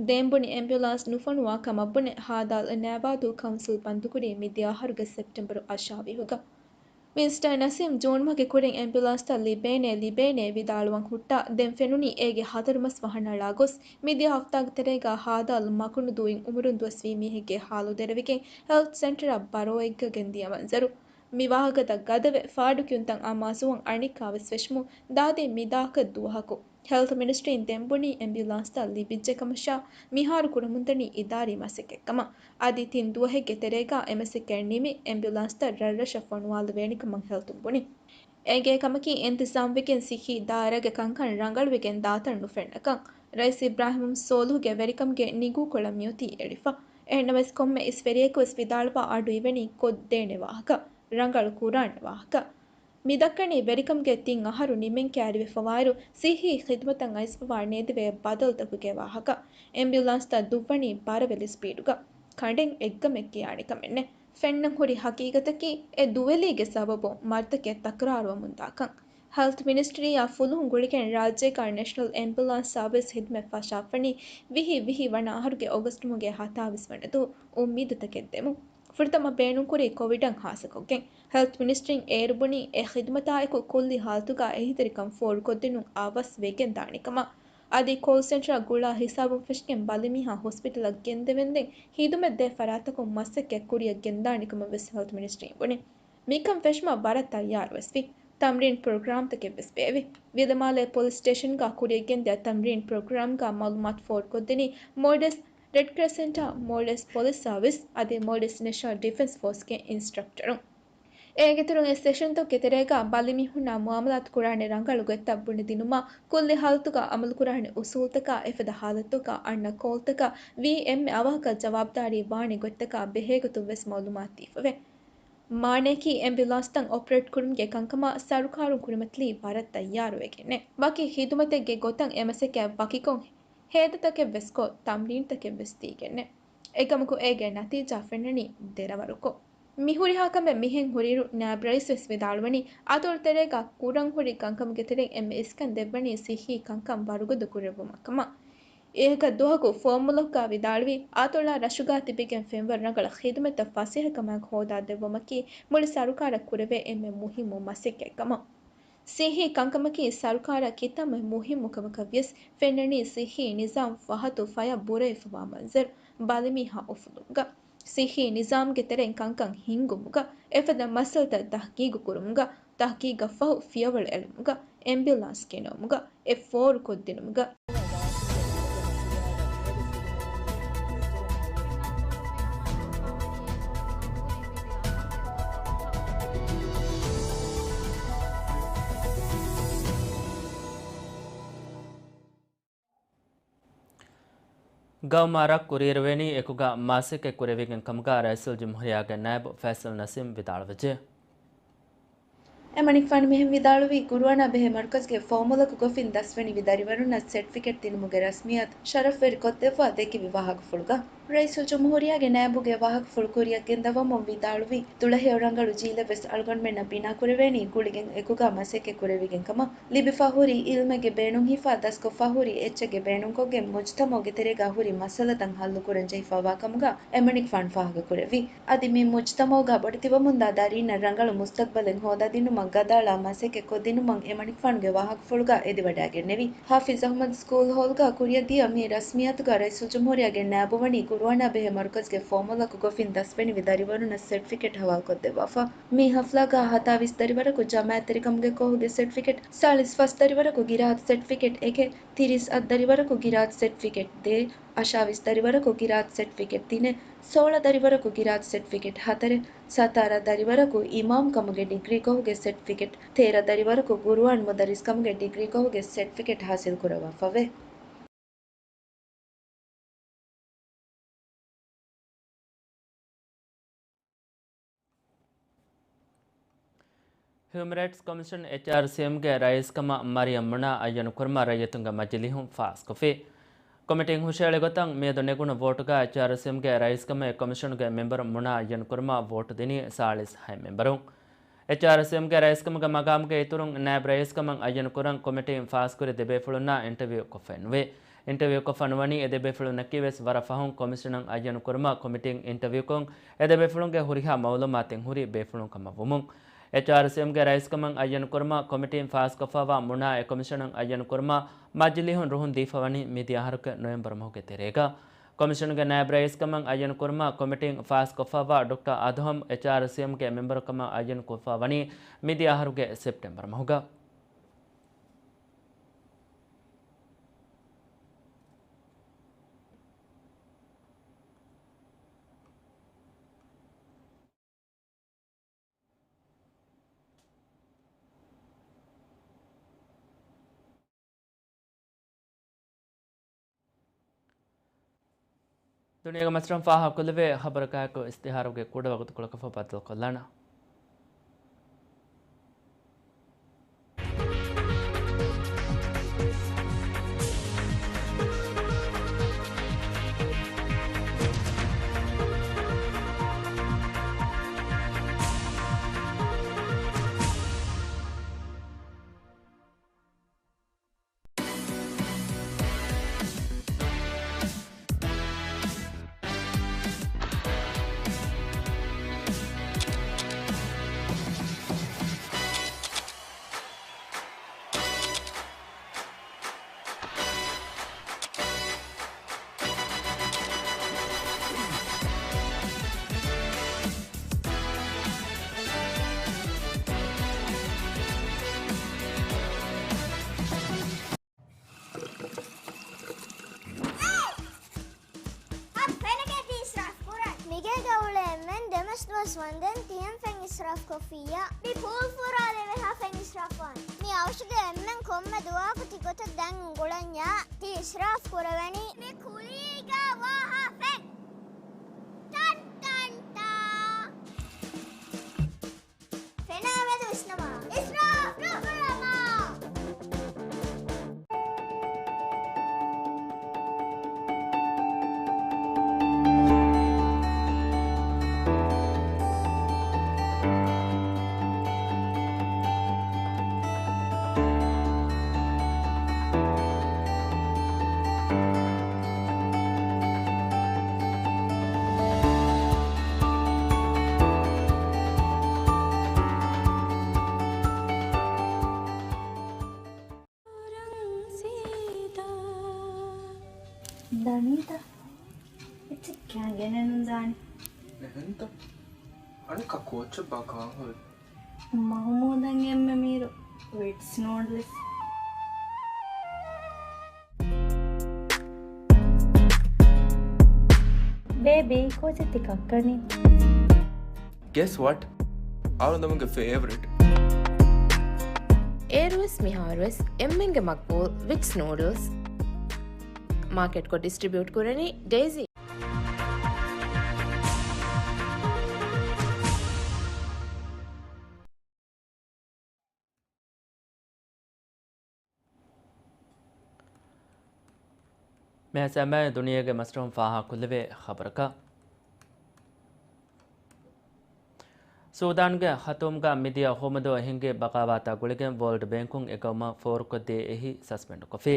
ދޭން ބުނި އެމްބިއުލާންސް ނުފޮނުވާ ކަމަށް ބުނެ، ހާދާލް ނައިވާދޫ ކައުންސިލް ބަންދުކުރީ މިދިޔަ އަހަރުގެ ސެޕްޓެމްބަރު އަށާވީހުގަ. މިނިސްޓަރ ނަސީމް ޖޫން މަހުގެ ކުރިން އެމްބިއުލާންސްތައް ލިބޭނޭ، ލިބޭނޭ ވިދާޅުވަން ހުއްޓާ، ދެން ފެނުނީ އޭގެ ހަތަރު މަސް ވަހަން އަޅާ ގޮސް، މިދިޔަ ހަފްތާގެ ތެރޭގަ ހާދާލް މަކުނުދޫއިން އުމުރުން ދުވަސްވީ މީހެއްގެ ހާލު ދެރަވިގެން ހެލްތް ސެންޓަރަށް ބަރޯއެއްގަ ގެންދިޔަ މަންޒަރު. މި ވާހަކަތައް ގަދަވެ، ފާޑުކިޔުންތައް އާ މަސްވަން އަނެއްކާވެސް ފެށުމުން ދާދި މިދާކަށް ދުވަހަކު. ހެލްތް މިނިސްޓްރީން ދެން ބުނީ އެމްބިއުލާންސްތައް ލިބިއްޖެ ކަމަށާ، މިހާރު ކުރަމުންދަނީ އިދާރީ މަސައްކަތްކަމަށް. އަދި ތިން ދުވަހެއްގެ ތެރޭގަ އެމަސައްކަތް ނިމި، އެމްބިއުލާންސްތައް ރަށްރަށަށް ފޮނުވާލެވޭނެކަމަށް ހެލްތުން ބުނި. އެނގޭ ކަމަކީ އިންތިޒާމްވެގެން ސިއްހީ ދާއިރާގެ ކަންކަން ރަނގަޅުވެގެން ދާތަން ނުފެންނަކަން. ރައީސް އިބްރާހިމް ސޯލިހުގެ ވެރިކަމުގެ ނިގޫކޮޅަށް މިއޮތީ އެޅިފަ. އެހެންނަމަވެސް ކޮންމެ އިސްވެރިޔަކުވެސް ވިދާޅުވާ އަޑު އިވެނީ ކޮށްދޭނެ ވާހަކަ، ރަނގަޅު ކުރާނެ ވާހަކަ. މިދައްކަނީ ވެރިކަމުގެ ތިން އަހަރު ނިމެން ކައިރިވެފަވާއިރު، ސިއްހީ ޚިދުމަތަށް އައިސްފަވާ ނޭދެވޭ ބަދަލުތަކުގެ ވާހަކަ. އެމްބިއުލާންސްތައް ދުއްވަނީ ބަރަވެލި ސްޕީޑުގަ. ކަނޑެއް އެއްގަމެއް ކިޔާނެ ކަމެއް ނެތް. ފެންނަން ހުރި ހަގީގަތަކީ، އެ ދުވެލީގެ ސަބަބުން މަރުތަކެއް ތަކުރާރުވަމުންދާކަން. ހެލްތް މިނިސްޓްރީއާ ފުލުހުން ގުޅިގެން ރާއްޖޭގަ ނެޝަނަލް އެމްބިއުލާންސް ސާވިސް ޚިދުމަތް ފަށާފަނީ ވިހި ވިހި ވަނަ އަހަރުގެ އޮގަސްޓު މަހުގެ ހަތާވީސް ވަނަ ދުވަހު. އުއްމީދުތަކެއް ދެމުން. ފުރަތަމަ ބޭނުންކުރީ ކޮވިޑަށް ހާއްސަކޮށްގެން. ހެލްތް މިނިސްޓްރީން އޭރު ބުނީ އެ ޚިދުމަތާއެކު ކުއްލި ހާލަތުގަ އެހީތެރިކަން ފޯރުކޮށްދިނުން އަވަސް ވެގެން ދާނެ ކަމަށް. އަދި ކޯލް ސެންޓަރ ގުޅާ ހިސާބުން ފެށިގެން ބަލިމީހާ ހޮސްޕިޓަލަށް ގެންދެވެންދެން ޚިދުމަތް ދޭ ފަރާތަކުން މަސައްކަތް ކުރިއަށް ގެންދާނެ ކަމަށް ވެސް ހެލްތް މިނިސްޓްރީން ބުނި. މިކަން ފެށުމަށް ވަރަށް ތައްޔާރުވެސްވި. ތަމްރީން ޕްރޮގްރާމްތަކެއް ވެސް ބޭއްވި. ވިލަމާލޭ ޕޮލިސް ސްޓޭޝަންގަ ކުރިއަށްގެންދިޔަ ތަމްރީން ޕްރޮގްރާމްގަ މައުލޫމާތު ފޯރުކޮށްދިނީ މޯލްޑިވްސް ރެޑް ކްރެސެންޓާ، މޯލްޑިވްސް ޕޮލިސް ސާވިސް އަދި މޯލްޑިވްސް ނެޝަނަލް ޑިފެންސް ފޯސްގެ އިންސްޓްރަކްޓަރުން. އޭގެތެރެއިން އެ ސެޝަންތަކުގެ ތެރޭގަ ބަލިމީހުންނާ މުއާމަލާތު ކުރާނެ ރަނގަޅު ގޮތްތައް ބުނެދިނުމާ، ކުއްލި ހާލަތުގަ އަމަލުކުރާނެ އުސޫލުތަކާ، އެފަދަ ހާލަތުތަކަށް އަންނަ ކޯލްތަކަށް ވީ އެންމެ އަވަހަކަށް ޖަވާބުދާރީ ވާނެ ގޮތްތަކާ ބެހޭގޮތުން ވެސް މައުލޫމާތު ދީފަވޭ. މާނައަކީ އެމްބިއުލާންސްތައް އޮޕަރޭޓް ކުރުމުގެ ކަންކަމަށް ސަރުކާރުން ކުރިމަތިލީ ވަރަށް ތައްޔާރުވެގެންނެއް. ވަކި ޚިދުމަތެއްގެ ގޮތަށް އެމަސައްކަތް ވަކިކޮށް، ހޭދަތަކެއް ވެސް ކޮށް، ތަމްރީންތަކެއް ވެސް ދީގެންނެއް. އެކަމަކު އޭގެ ނަތީޖާ ފެންނަނީ ދެރަވަރުކޮށް. މި ހުރިހާ ކަމެއް މިހެން ހުރިއިރު، ނާއިބް ރައީސް ވެސް ވިދާޅުވަނީ، އަތޮޅު ތެރޭގަ ކުރަން ހުރި ކަންކަމުގެ ތެރެއިން އެންމެ އިސްކަން ދެއްވަނީ ސިއްހީ ކަންކަން ވަރުގަދަ ކުރެއްވުމަށް ކަމަށް. އޭގެ ދުވަހަކު ފޯމުލަކުގަ ވިދާޅުވީ، އަތޮޅާ ރަށުގަ ތިބިގެން ފެންވަރު ރަނގަޅަށް ޚިދުމަތްތައް ފަސޭހަކަމާއެކު ހޯދާ ދެއްވުމަކީ މުޅި ސަރުކާރަށް ކުރެވޭ އެންމެ މުހިއްމު މަސައްކަތް ކަމަށް. ސިއްހީ ކަންކަމަކީ ސަރުކާރަށް ކިތަންމެ މުހިއްމު ކަމަކަށް ވިޔަސް، ފެންނަނީ ސިއްހީ ނިޒާމް ފަހަތު ފަޔަށް ބުރައިފަވާ މަންޒަރު، ބަލިމީހާ އުފުލުމުގަ، ސިއްހީ ނިޒާމްގެ ތެރެއިން ކަންކަން ހިންގުމުގަ، އެފަދަ މައްސަލަތައް ތަހްގީގު ކުރުމުގަ، ތަހްގީގަށް ފަހު ފިޔަވަޅު އެޅުމުގަ، އެމްބިއުލާންސް ގެނައުމުގަ، އެ ފޯރު ކޮށްދިނުމުގަ. ގައުމާ ރަށް ކުރިއެރުވޭނީ އެކުގަ މަސައްކަތް ކުރެވިގެން ކަމުގަ ރައީސުލްޖުމްހޫރިއްޔާގެ ނައިބު ފައިސަލް ނަސީމް ވިދާޅުވެއްޖެ. އެމަނިކުފާނު މިހެން ވިދާޅުވީ، ގުރުއާނާ ބެހޭ މަރުކަޒުގެ ފޯމުލަކު ގޮފިން ދަސްވަނިވި ދަރިވަރުންނަށް ސެޓްފިކެޓް ދިނުމުގެ ރަސްމިއްޔާތު ޝަރަފްވެރި ކޮށްދެއްވާ ދެއްކިވި ވާހަކަފުޅުގަ، ރައީސުލްޖުމްހޫރިއްޔާގެ ނައިބުގެ ވާހަކަފުޅު ކުރިއަށް ގެންދަވަމުން ވިދާޅުވީ، ދުޅަހެޔޮ ރަނގަޅު ޖީލެއް ވެސް އަޅުގަނޑުމެންނަށް ބިނާ ކުރެވޭނީ ގުޅިގެން އެކުގަ މަސައްކަތް ކުރެވިގެން ކަމަށް، ލިބިފަ ހުރި އިލްމެއްގެ ބޭނުން ހިފާ ދަސްކޮށްފަ ހުރި އެއްޗެއްގެ ބޭނުންކޮށްގެން މުޖްތަމަޢުގެ ތެރޭގަ ހުރި މައްސަލަތައް ހައްލުކުރަން ޖެހިފަވާ ކަމުގަ އެމަނިކުފާނު ފާހަގަކުރެއްވި. އަދި މި މުޖްތަމަޢުގަ ބޮޑެތިވަމުންދާ ދަރީންނަށް ރަނގަޅު މުސްތަޤްބަލެއް ހޯދާދިނުމަށް ގަދައަޅާ މަސައްކަތް ކޮށްދިނުމަށް އެމަނިކުފާނުގެ ވާހަކަފުޅުގަ އެދިވަޑައިގެންނެވި. ޙާފިޒް އަޙްމަދު ސްކޫލް ހޯލްގަ ކުރިއަށްދިޔަ މި ރަސްމިއްޔާތުގަ ރައީސުލްޖުމްހޫރިއްޔާގެ ނައިބު ވަނީ ޤުރުއާނާ ބެހޭ މަރުކަޒުގެ ފޯމަލަކު ގޮފިން ދަސްވެނިވި ދަރިވަރުންނަށް ސެޓްފިކެޓް ހަވާލުކޮށްދެއްވާފަ. މި ހަފްލާގަ ހަތާވީސް ދަރިވަރަކު ޖަމާއަތްތެރިކަމުގެ ކޯހުގެ ސެޓްފިކެޓް، ސާޅީސް ފަސް ދަރިވަރަކު ގިރާއަތު ސެޓްފިކެޓް އެކެއް، ތިރީސް އަށް ދަރިވަރަކު ގިރާއަތު ސެޓްފިކެޓް ދޭއް، އަށާވީސް ދަރިވަރަކު ގިރާއަތު ސެޓްފިކެޓް ތިނެއް، ސޯޅަ ދަރިވަރަކު ގިރާއަތު ސެޓްފިކެޓް ހަތަރެއް، ސަތާރަ ދަރިވަރަކު އިމާމްކަމުގެ ޑިގްރީކޯހުގެ ސެޓްފިކެޓް، ތޭރަ ދަރިވަރަކު ގުރުއާން މުދައްރިސްކަމުގެ ޑިގްރީކޯހުގެ ސެޓްފިކެޓް ހާސިލްކުރައްވާފަވޭ. ހިއުމަން ރައިޓްސް ކޮމިޝަން، އެޗްއާރްސީއެމްގެ ރައީސްކަމަށް މަރިޔަމް މުނާ އައްޔަނުކުރުމަށް ރައްޔިތުންގެ މަޖިލީހުން ފާސްކޮށްފި. ކޮމިޓީން ހުށައެޅި ގޮތަށް މިއަދު ނެގުނު ވޯޓުގަ އެޗްއާރްސީއެމްގެ ރައީސްކަމަށް އެ ކޮމިޝަނުގެ މެމްބަރު މުނާ އައްޔަނުކުރުމަށް ވޯޓު ދިނީ ސާޅީސް ހަތް މެމްބަރުން. އެޗްއާރްސީއެމްގެ ރައީސްކަމުގެ މަގާމުގެ އިތުރުން ނާއިބް ރައީސްކަމަށް އައްޔަނުކުރަން ކޮމިޓީން ފާސްކުރި ދެބޭފުޅުންނާ އިންޓަވިއު ކޮށްފައެއްނުވޭ. އިންޓަވިއުކޮށްފަ ނުވަނީ އެ ދެބޭފުޅުންނަކީވެސް ވަރަށް ފަހުން ކޮމިޝަނަށް އައްޔަނުކުރުމަށް ކޮމިޓީން އިންޓަވިއުކޮށް، އެ ދެބޭފުޅުންގެ ހުރިހާ މައުލޫމާތެއް ހުރި ބޭފުޅުން ކަމަށްވުމުން. އެޗްއާރްސީއެމްގެ ރައީސްކަމަށް އައްޔަނުކުރުމަށް ކޮމިޓީން ފާސްކޮށްފައިވާ މުނާ އެ ކޮމިޝަނަށް އައްޔަނުކުރުމަށް މަޖިލީހުން ރުހުން ދީފަވަނީ މިދިޔަ އަހަރުގެ ނޮވެމްބަރު މަހުގެ ތެރޭގަ. ކޮމިޝަނުގެ ނާއިބް ރައީސްކަމަށް އައްޔަނުކުރުމަށް ކޮމިޓީން ފާސްކޮށްފައިވާ ޑޮކްޓަރ އަދުހަމް އެޗްއާރްސީއެމްގެ މެމްބަރުކަމަށް އައްޔަނުކޮށްފަވަނީ މިދިޔަ އަހަރުގެ ސެޕްޓެމްބަރު މަހުގަ. ދުނިޔޭގެ މަސްރަހުން ފާހަގަކޮށްލެވޭ ޚަބަރަކާއެކު އިސްތިހާރުގެ ކުޑަ ވަގުތުކޮޅަކަށްފަހު ބައްދަލުކޮށްލާނަން. ހަ، ފެނަކޭ ތި އިސްރާފް ކުރަން. މިގޭގަ އުޅޭ އެންމެން ދެމަސް ދުވަސް ވަންދެން ތިޔަން ފެން އިސްރާފް ކޮށްފިއްޔާ. މި ޕޫލް ފުރާލެވޭ ހަ ފެން އިސްރާފް ވާން. މި އަވަށުގެ އެންމެން ކޮންމެ ދުވަހަކު ތި ގޮތަށް ދަން އުނގުޅަންޏާ ތި އިސްރާފް ކުރެވެނީ. މި ކުލީގަ ވާހަ ފެން. ޓަން ޓަން ޓާ. ފެނާ މެދު ވިސްނަމާ. އިސްރާފް ނުކުރަމާ. ދަނީތަ؟ އެއްޗެއް ކާން ގެނެއްނު ދާނެ. އެހެންތަ؟ އަނެއްކާ ކޯއްޗެއް ބާ ކާން ހުރި؟ މަހުމޫދަށް އެންމެ މީރު ވިޓްސް ނޫޑްލްސް. ބޭބީ، ކޯޗެއް ތި ކައްކަނީ؟ Guess what? އަޅުގަނޑުމެންގެ ފޭވަރިޓް. އޭރުވެސް މިހާރުވެސް އެންމެންގެ މަގްބޫލް ވިޓްސް ނޫޑްލްސް. މާކެޓްކޮށް ޑިސްޓްރިބިއުޓް ކުރަނީ ޑޭޒީ. މިހާ ސަމާއެ ދުނިޔޭގެ މަސްރަހުން ފާހަގަކޮށްލެވޭ ޚަބަރަކަށް. ސޫދާންގެ ޚަތޫމްގަ މިދިޔަ ހޯމަދުވަހު ހިނގި ބަޣާވާތާ ގުޅިގެން ވޯލްޑް ބޭންކުން އެ ގައުމަށް ފޯރުކޮށްދިޔަ އެހީ ސަސްޕެންޑްކޮށްފި.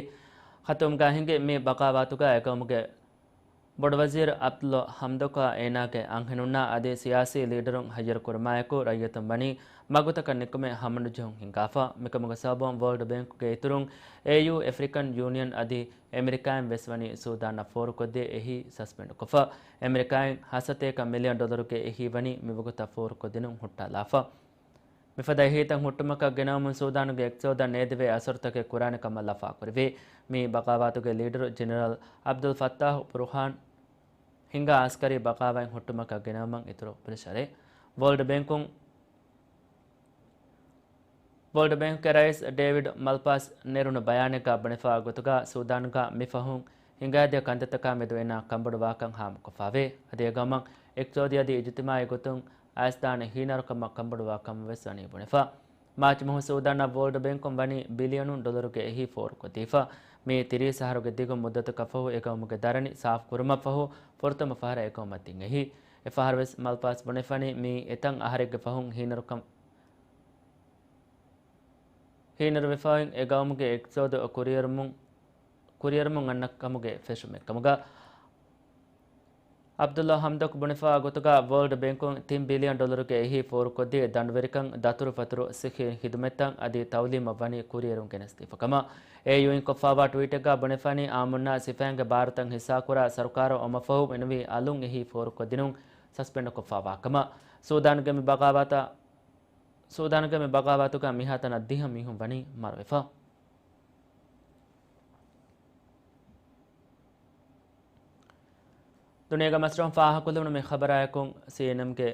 ޚަތޫމްގަ ހިނގި މި ބަޣާވާތުގަ އެ ގައުމުގެ ބޮޑުވަޒީރު ޢަބްދުﷲ ޙަމްދޯކާ އޭނާގެ އަންހެނުންނާ އަދި ސިޔާސީ ލީޑަރުން ހައްޔަރު ކުރުމާއެކު، ރައްޔިތުން ވަނީ މަގުތަކަށް ނިކުމެ ހަމަނުޖެހުން ހިންގާފަ. މިކަމުގެ ސަބަބުން ވޯލްޑް ބޭންކުގެ އިތުރުން އޭޔޫ، އެފްރިކަން ޔޫނިއަން އަދި އެމެރިކާއިން ވެސް ވަނީ ސޫދާނަށް ފޯރުކޮށްދޭ އެހީ ސަސްޕެންޑް ކޮށްފަ. އެމެރިކާއިން ހަސަތޭކަ މިލިއަން ޑޮލަރުގެ އެހީ ވަނީ މިވަގުތަށް ފޯރުކޮށްދިނުން ހުއްޓާލާފަ. މިފަދަ އެހީތައް ހުއްޓުމަކަށް ގެނައުމުން ސޫދާނުގެ އިޤްތިޞާދަށް ނޭދެވޭ އަސަރުތަކެއް ކުރާނެ ކަމަށް ލަފާކުރެވި. މި ބަޣާވާތުގެ ލީޑަރު ޖެނެރަލް ޢަބްދުލް ފައްތާޙު ބުރުހާން ހިންގާ އަސްކަރީ ބަޣާވާތް ހުއްޓުމަކަށް ގެނައުމަށް އިތުރު ޕްރެޝަރެއް. ވޯލްޑް ބޭންކުން، ވޯލްޑް ބޭންކުގެ ރައީސް ޑޭވިޑް މަލްޕާސް ނެރުނު ބަޔާނެއްގަ ބުނެފާ ގޮތުގަ ސޫދާނުގަ މި ފަހުން ހިނގާދިޔަ ކަންތައްތަކާ މެދު އޭނާ ކަންބޮޑުވާކަން ހާމަކޮށްފާވޭ. އަދި އެގައުމަށް އިޤްތިޞާދީ އަދި އިޖުތިމާޢީ ގޮތުން އައިސްދާނެ ހީނަރުކަމަށް ކަންބޮޑުވާ ކަމަށް ވެސް ވަނީ ބުނެފަ. މާޗް މަހު ސޫދާނަށް ވޯލްޑް ބޭންކުން ވަނީ ބިލިއަނުން ޑޮލަރުގެ އެހީ ފޯރުކޮށްދީފަ. މި ތިރީސް އަހަރުގެ ދިގު މުއްދަތަކަށް ފަހު އެގައުމުގެ ދަރަނި ސާފު ކުރުމަށް ފަހު ފުރަތަމަ ފަހަރަށް އެގައުމަށް ދިން އެހީ. އެފަހަރު ވެސް މަލްޕާސް ބުނެފަނީ މީ އެތައް އަހަރެއްގެ ފަހުން ހީނަރުކަން، ހީނަރުވެފައި އެގައުމުގެ އިޤްތިޞާދު ކުރިއެރުމުން، ކުރިއެރުމުން އަންނަ ކަމުގެ ފެށުމެއް ކަމުގަ. ޢަބްދުﷲ ޙަމްދޯކް ބުނެފާ ގޮތުގަ ވޯލްޑް ބޭންކުން ތިން ބިލިއަން ޑޮލަރުގެ އެހީ ފޯރުކޮށްދީ ދަނޑުވެރިކަން، ދަތުރުފަތުރު، ސިއްހީ ހިދުމަތްތައް އަދި ތައުލީމަށް ވަނީ ކުރިއެރުން ގެނެސްދީފަ ކަމަށް. އޭޔޫއިން ކޮށްފާވާ ޓްވީޓެއްގަ ބުނެފަނީ އާއްމުންނާ ސިފައިންގެ ބާރުތައް ހިއްސާކުރާ ސަރުކާރު އޮމަށްފަހު މިނުވީ އަލުން އެހީ ފޯރުކޮށްދިނުން ސަސްޕެންޑް ކޮށްފާވާ ކަމަށް. ސޫދާނުގެ މި ބަޣާވާތަށް، ސޫދާނުގެ މި ބަޣާވާތުގަ މިހާތަނަށް ދިހަ މީހުން ވަނީ މަރުވެފަ. ދުނިޔޭގެ މަސްރަހުން ފާހަގަކޮށްލެވުނު މި ޚަބަރާއެކު ސީއެންއެމްގެ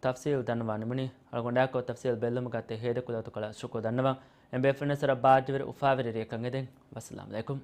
ތަފްސީލް ދަންނަވާނެ މުނި. އަޅުގަނޑާއެކު ތަފްސީލް ބެއްލުމުގަ ތެ ހޭދަކުލަތުކަޅަށް ޝުކުރު ދަންނަވަން. އެނބޭފުޅުންނަށް ބާއްޖަވެރި އުފާވެރި ރެއެއްކަން އެދެން. ވައްސަލާމް ޢަލައިކުމް.